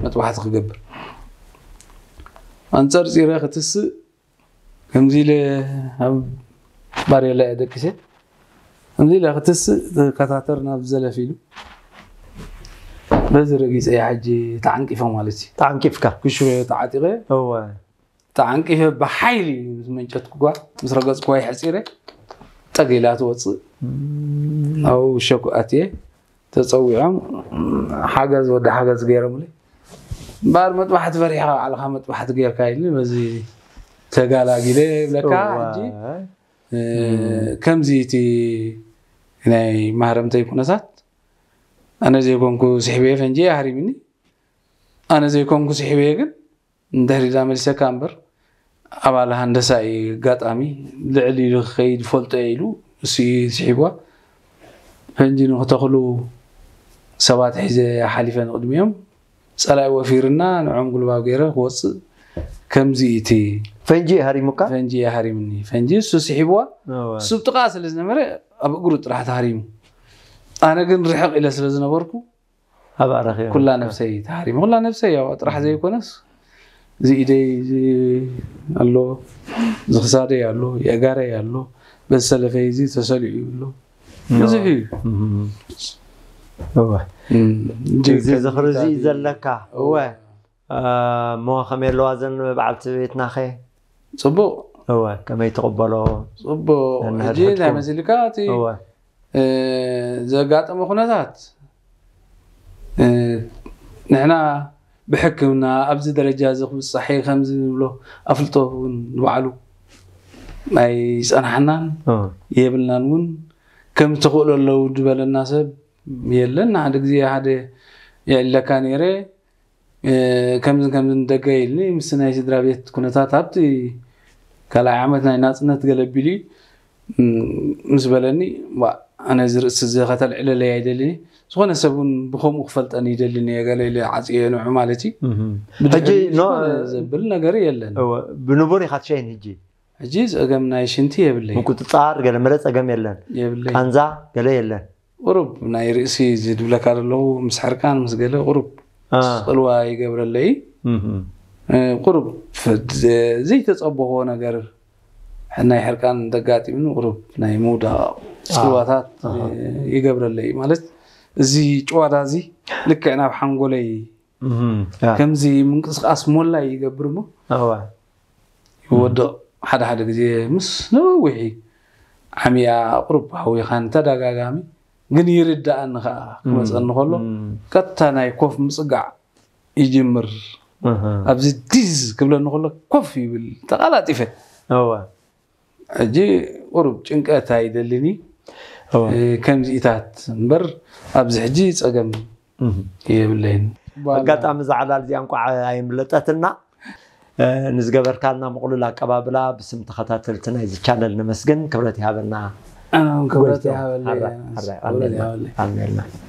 መጥባሕቲ ክገብር ኣንፀርፂረ ክትስእ ከምዚ ኢለ ኣብ ባሬላ እየ ደቂሰ ከምዚ ኢለ ክትስእ ከታተር ናብ ዘለፍ ኢሉ በዚ ረጊፀ እየ ሕጂ ተዓንቂፈ ማለት እዩ ተዓንቂፍካ ክሹ ተዓጢቐ እወ ተዓንቂፈ ብሓይሊ ምስ መንጨት ክጓ ምስ ረገፅኩዋ ይሕፂረ ጠግ ኢላ ትወፅእ ኣብ ሸኩ ኣትየ ተፀዊዖም ሓገዝ ወዲ ሓገዝ ገይሮምለይ እምበኣር መጥባሕቲ ፈሪሕካ ባዕልካ መጥባሕቲ ገይርካ ኢልኒ በዚ ተጋላጊለ ይብለካ ሕጂ ከምዚ እቲ ናይ ማህረምተይ ኩነታት ኣነ ዘይኮንኩ ስሕበየ ፈንጂ ሃሪምኒ ኣነ ዘይኮንኩ ስሕበየ ግን እንድሕር ኢላ መሊሰካ እምበር ኣባል ሃንደሳ እዩ ኣጋጣሚ ልዕል ኢሉ ክኸይድ ፈልጦ እየ ኢሉ እሱ እዩ ስሒብዋ ፈንጂ ንክተኽሉ ሰባት ሒዘ ሓሊፈ ንቅድሚኦም ፀላኢ ወፊርና ንዖም ጉልባብ ገይረ ክወፅእ ከምዚ እቲ ፈንጂ ሃሪሙካ ፈንጂ ሃሪምኒ ፈንጂ እሱ ስሒብዋ እሱ ብጥቃ ስለ ዝነበረ ኣብ እግሩ ጥራሕ ተሃሪሙ ኣነ ግን ርሕቕ ኢለ ስለ ዝነበርኩ ኣብ ኣረኺ ኩላ ነፍሰይ ተሃሪሙ ኩላ ነፍሰይ ያው ጥራሕ ዘይኮነስ እዚ ኢደይ እዚ ኣሎ ዝኽሳደይ ኣሎ የእጋረይ ኣሎ በዝሰለፈይ እዚ ተሰሊዑ ኣሎ ብዙሕ እዩ እወ እዚ ዝኽሪ እዚ ዘለካ እወ እሞ ከመይ ኣለዋ ዘን በዓልቲ ቤትናኸ ፅቡቅ እወ ከመይ ትቕበሎ ፅቡቅ ሕጂ እንታይ መሲልካ እቲ ዘጋጠመ ኩነታት ንሕና ብሕክምና ኣብዚ ደረጃ እዚ ክብፃሕ ከምዚ ንብሎ ኣፍልጦ እውን ንባዕሉ ኣይፀናሕናን የብልናን እውን ከም ትኽእሎ ኣለዉ ዝበለና ሰብ የለን ሓደ ግዜ ሓደ የዕለካ ነይረ ከምዝን ከምዝን ደገ ኢልኒ ምስ ናይ ስድራ ቤት ኩነታት ኣብቲ ካልኣይ ዓመት ናይ ናፅነት ገለ ቢሉ ምስ በለኒ ኣነ እዚ ርእሲ እዚ ከተልዕለለይ ኣይደልን እየ። ዝኾነ ሰብ እውን ብኸምኡ ክፈልጠን ይደልን እየ፣ ገለ ኢለ ዓፅየ ንዑ ማለት እዩ። እህ። ብድሕሪ ሕጂ ኖ- ዝኾነ ዘብል ነገር የለን። እወ፣ ብንቡር ኢኻ ትሸይን። ሕጂ ሕጂ ፀገም ናይ ሽንቲ የብለይ ምቁፅፃር ገለ መለ ፀገም የለን። የብለይ። ቃንዛ ገለ የለን። ቁሩብ ናይ ርእሲ እዚ ድብለካ ዘለዉ ምስ ሕርቃን ምስ ገለ ቁሩብ አ፣ ፅልዋ ይገብረለይ። እህ። እ፣ ቁሩብ ዘይተፀበኾ ነገር ናይ ሕርቃን እንተጋጢምኒ ቁሩብ ናይ ምውዳቕ ፅልዋታት ኣሃ። እ፣ ይገብረለይ። ማለት እዚ ጭዋዳ እዚ ልክዕ ናብ ሓንጎለይ እህ። ያ። ከምዚ ምንቅስቃስ ሞላይ ይገብር እሞ እወ። ይወድቕ። ሓደ ሓደ ግዜ ምስ ነዊሒ ዓሚያ ቁሩብ ሃዊኻን ተደጋጋሚ ግን ይርዳእኒ ከዓ ክመፀኒ ከሎ እም። ቀጥታ ናይ ኮፍ ምፅጋዕ ይጅምር። እህ። ኣብዚ ዲዝ ክብለኒ ከሎ ኮፍ ይብል ተቃላጢፈ። እወ። ሕጂ ቁሩብ ጭንቀት ኣይደልኒ። እወ። እ፣ ከምዚኢታት እምበር ኣብዚ ሕጂ ፀገም እህ። የብለይን። ኣጋጣሚ እዛ ዕላል እዚኣ እንኳዕ ኣይምለጠትና። እ፣ ንዝገበርካልና ምቕሉል ኣቀባብላ ብስም ተኸታተልቲ ናይዚ ቻነል ነመስግን። ክብረት ይሃበና። ኣነ እውን ክብረት ጎይቶ። ይሃበለይ። ሓራ- ሓራ- ክብረት ይሃበለይ። ኣሜንና።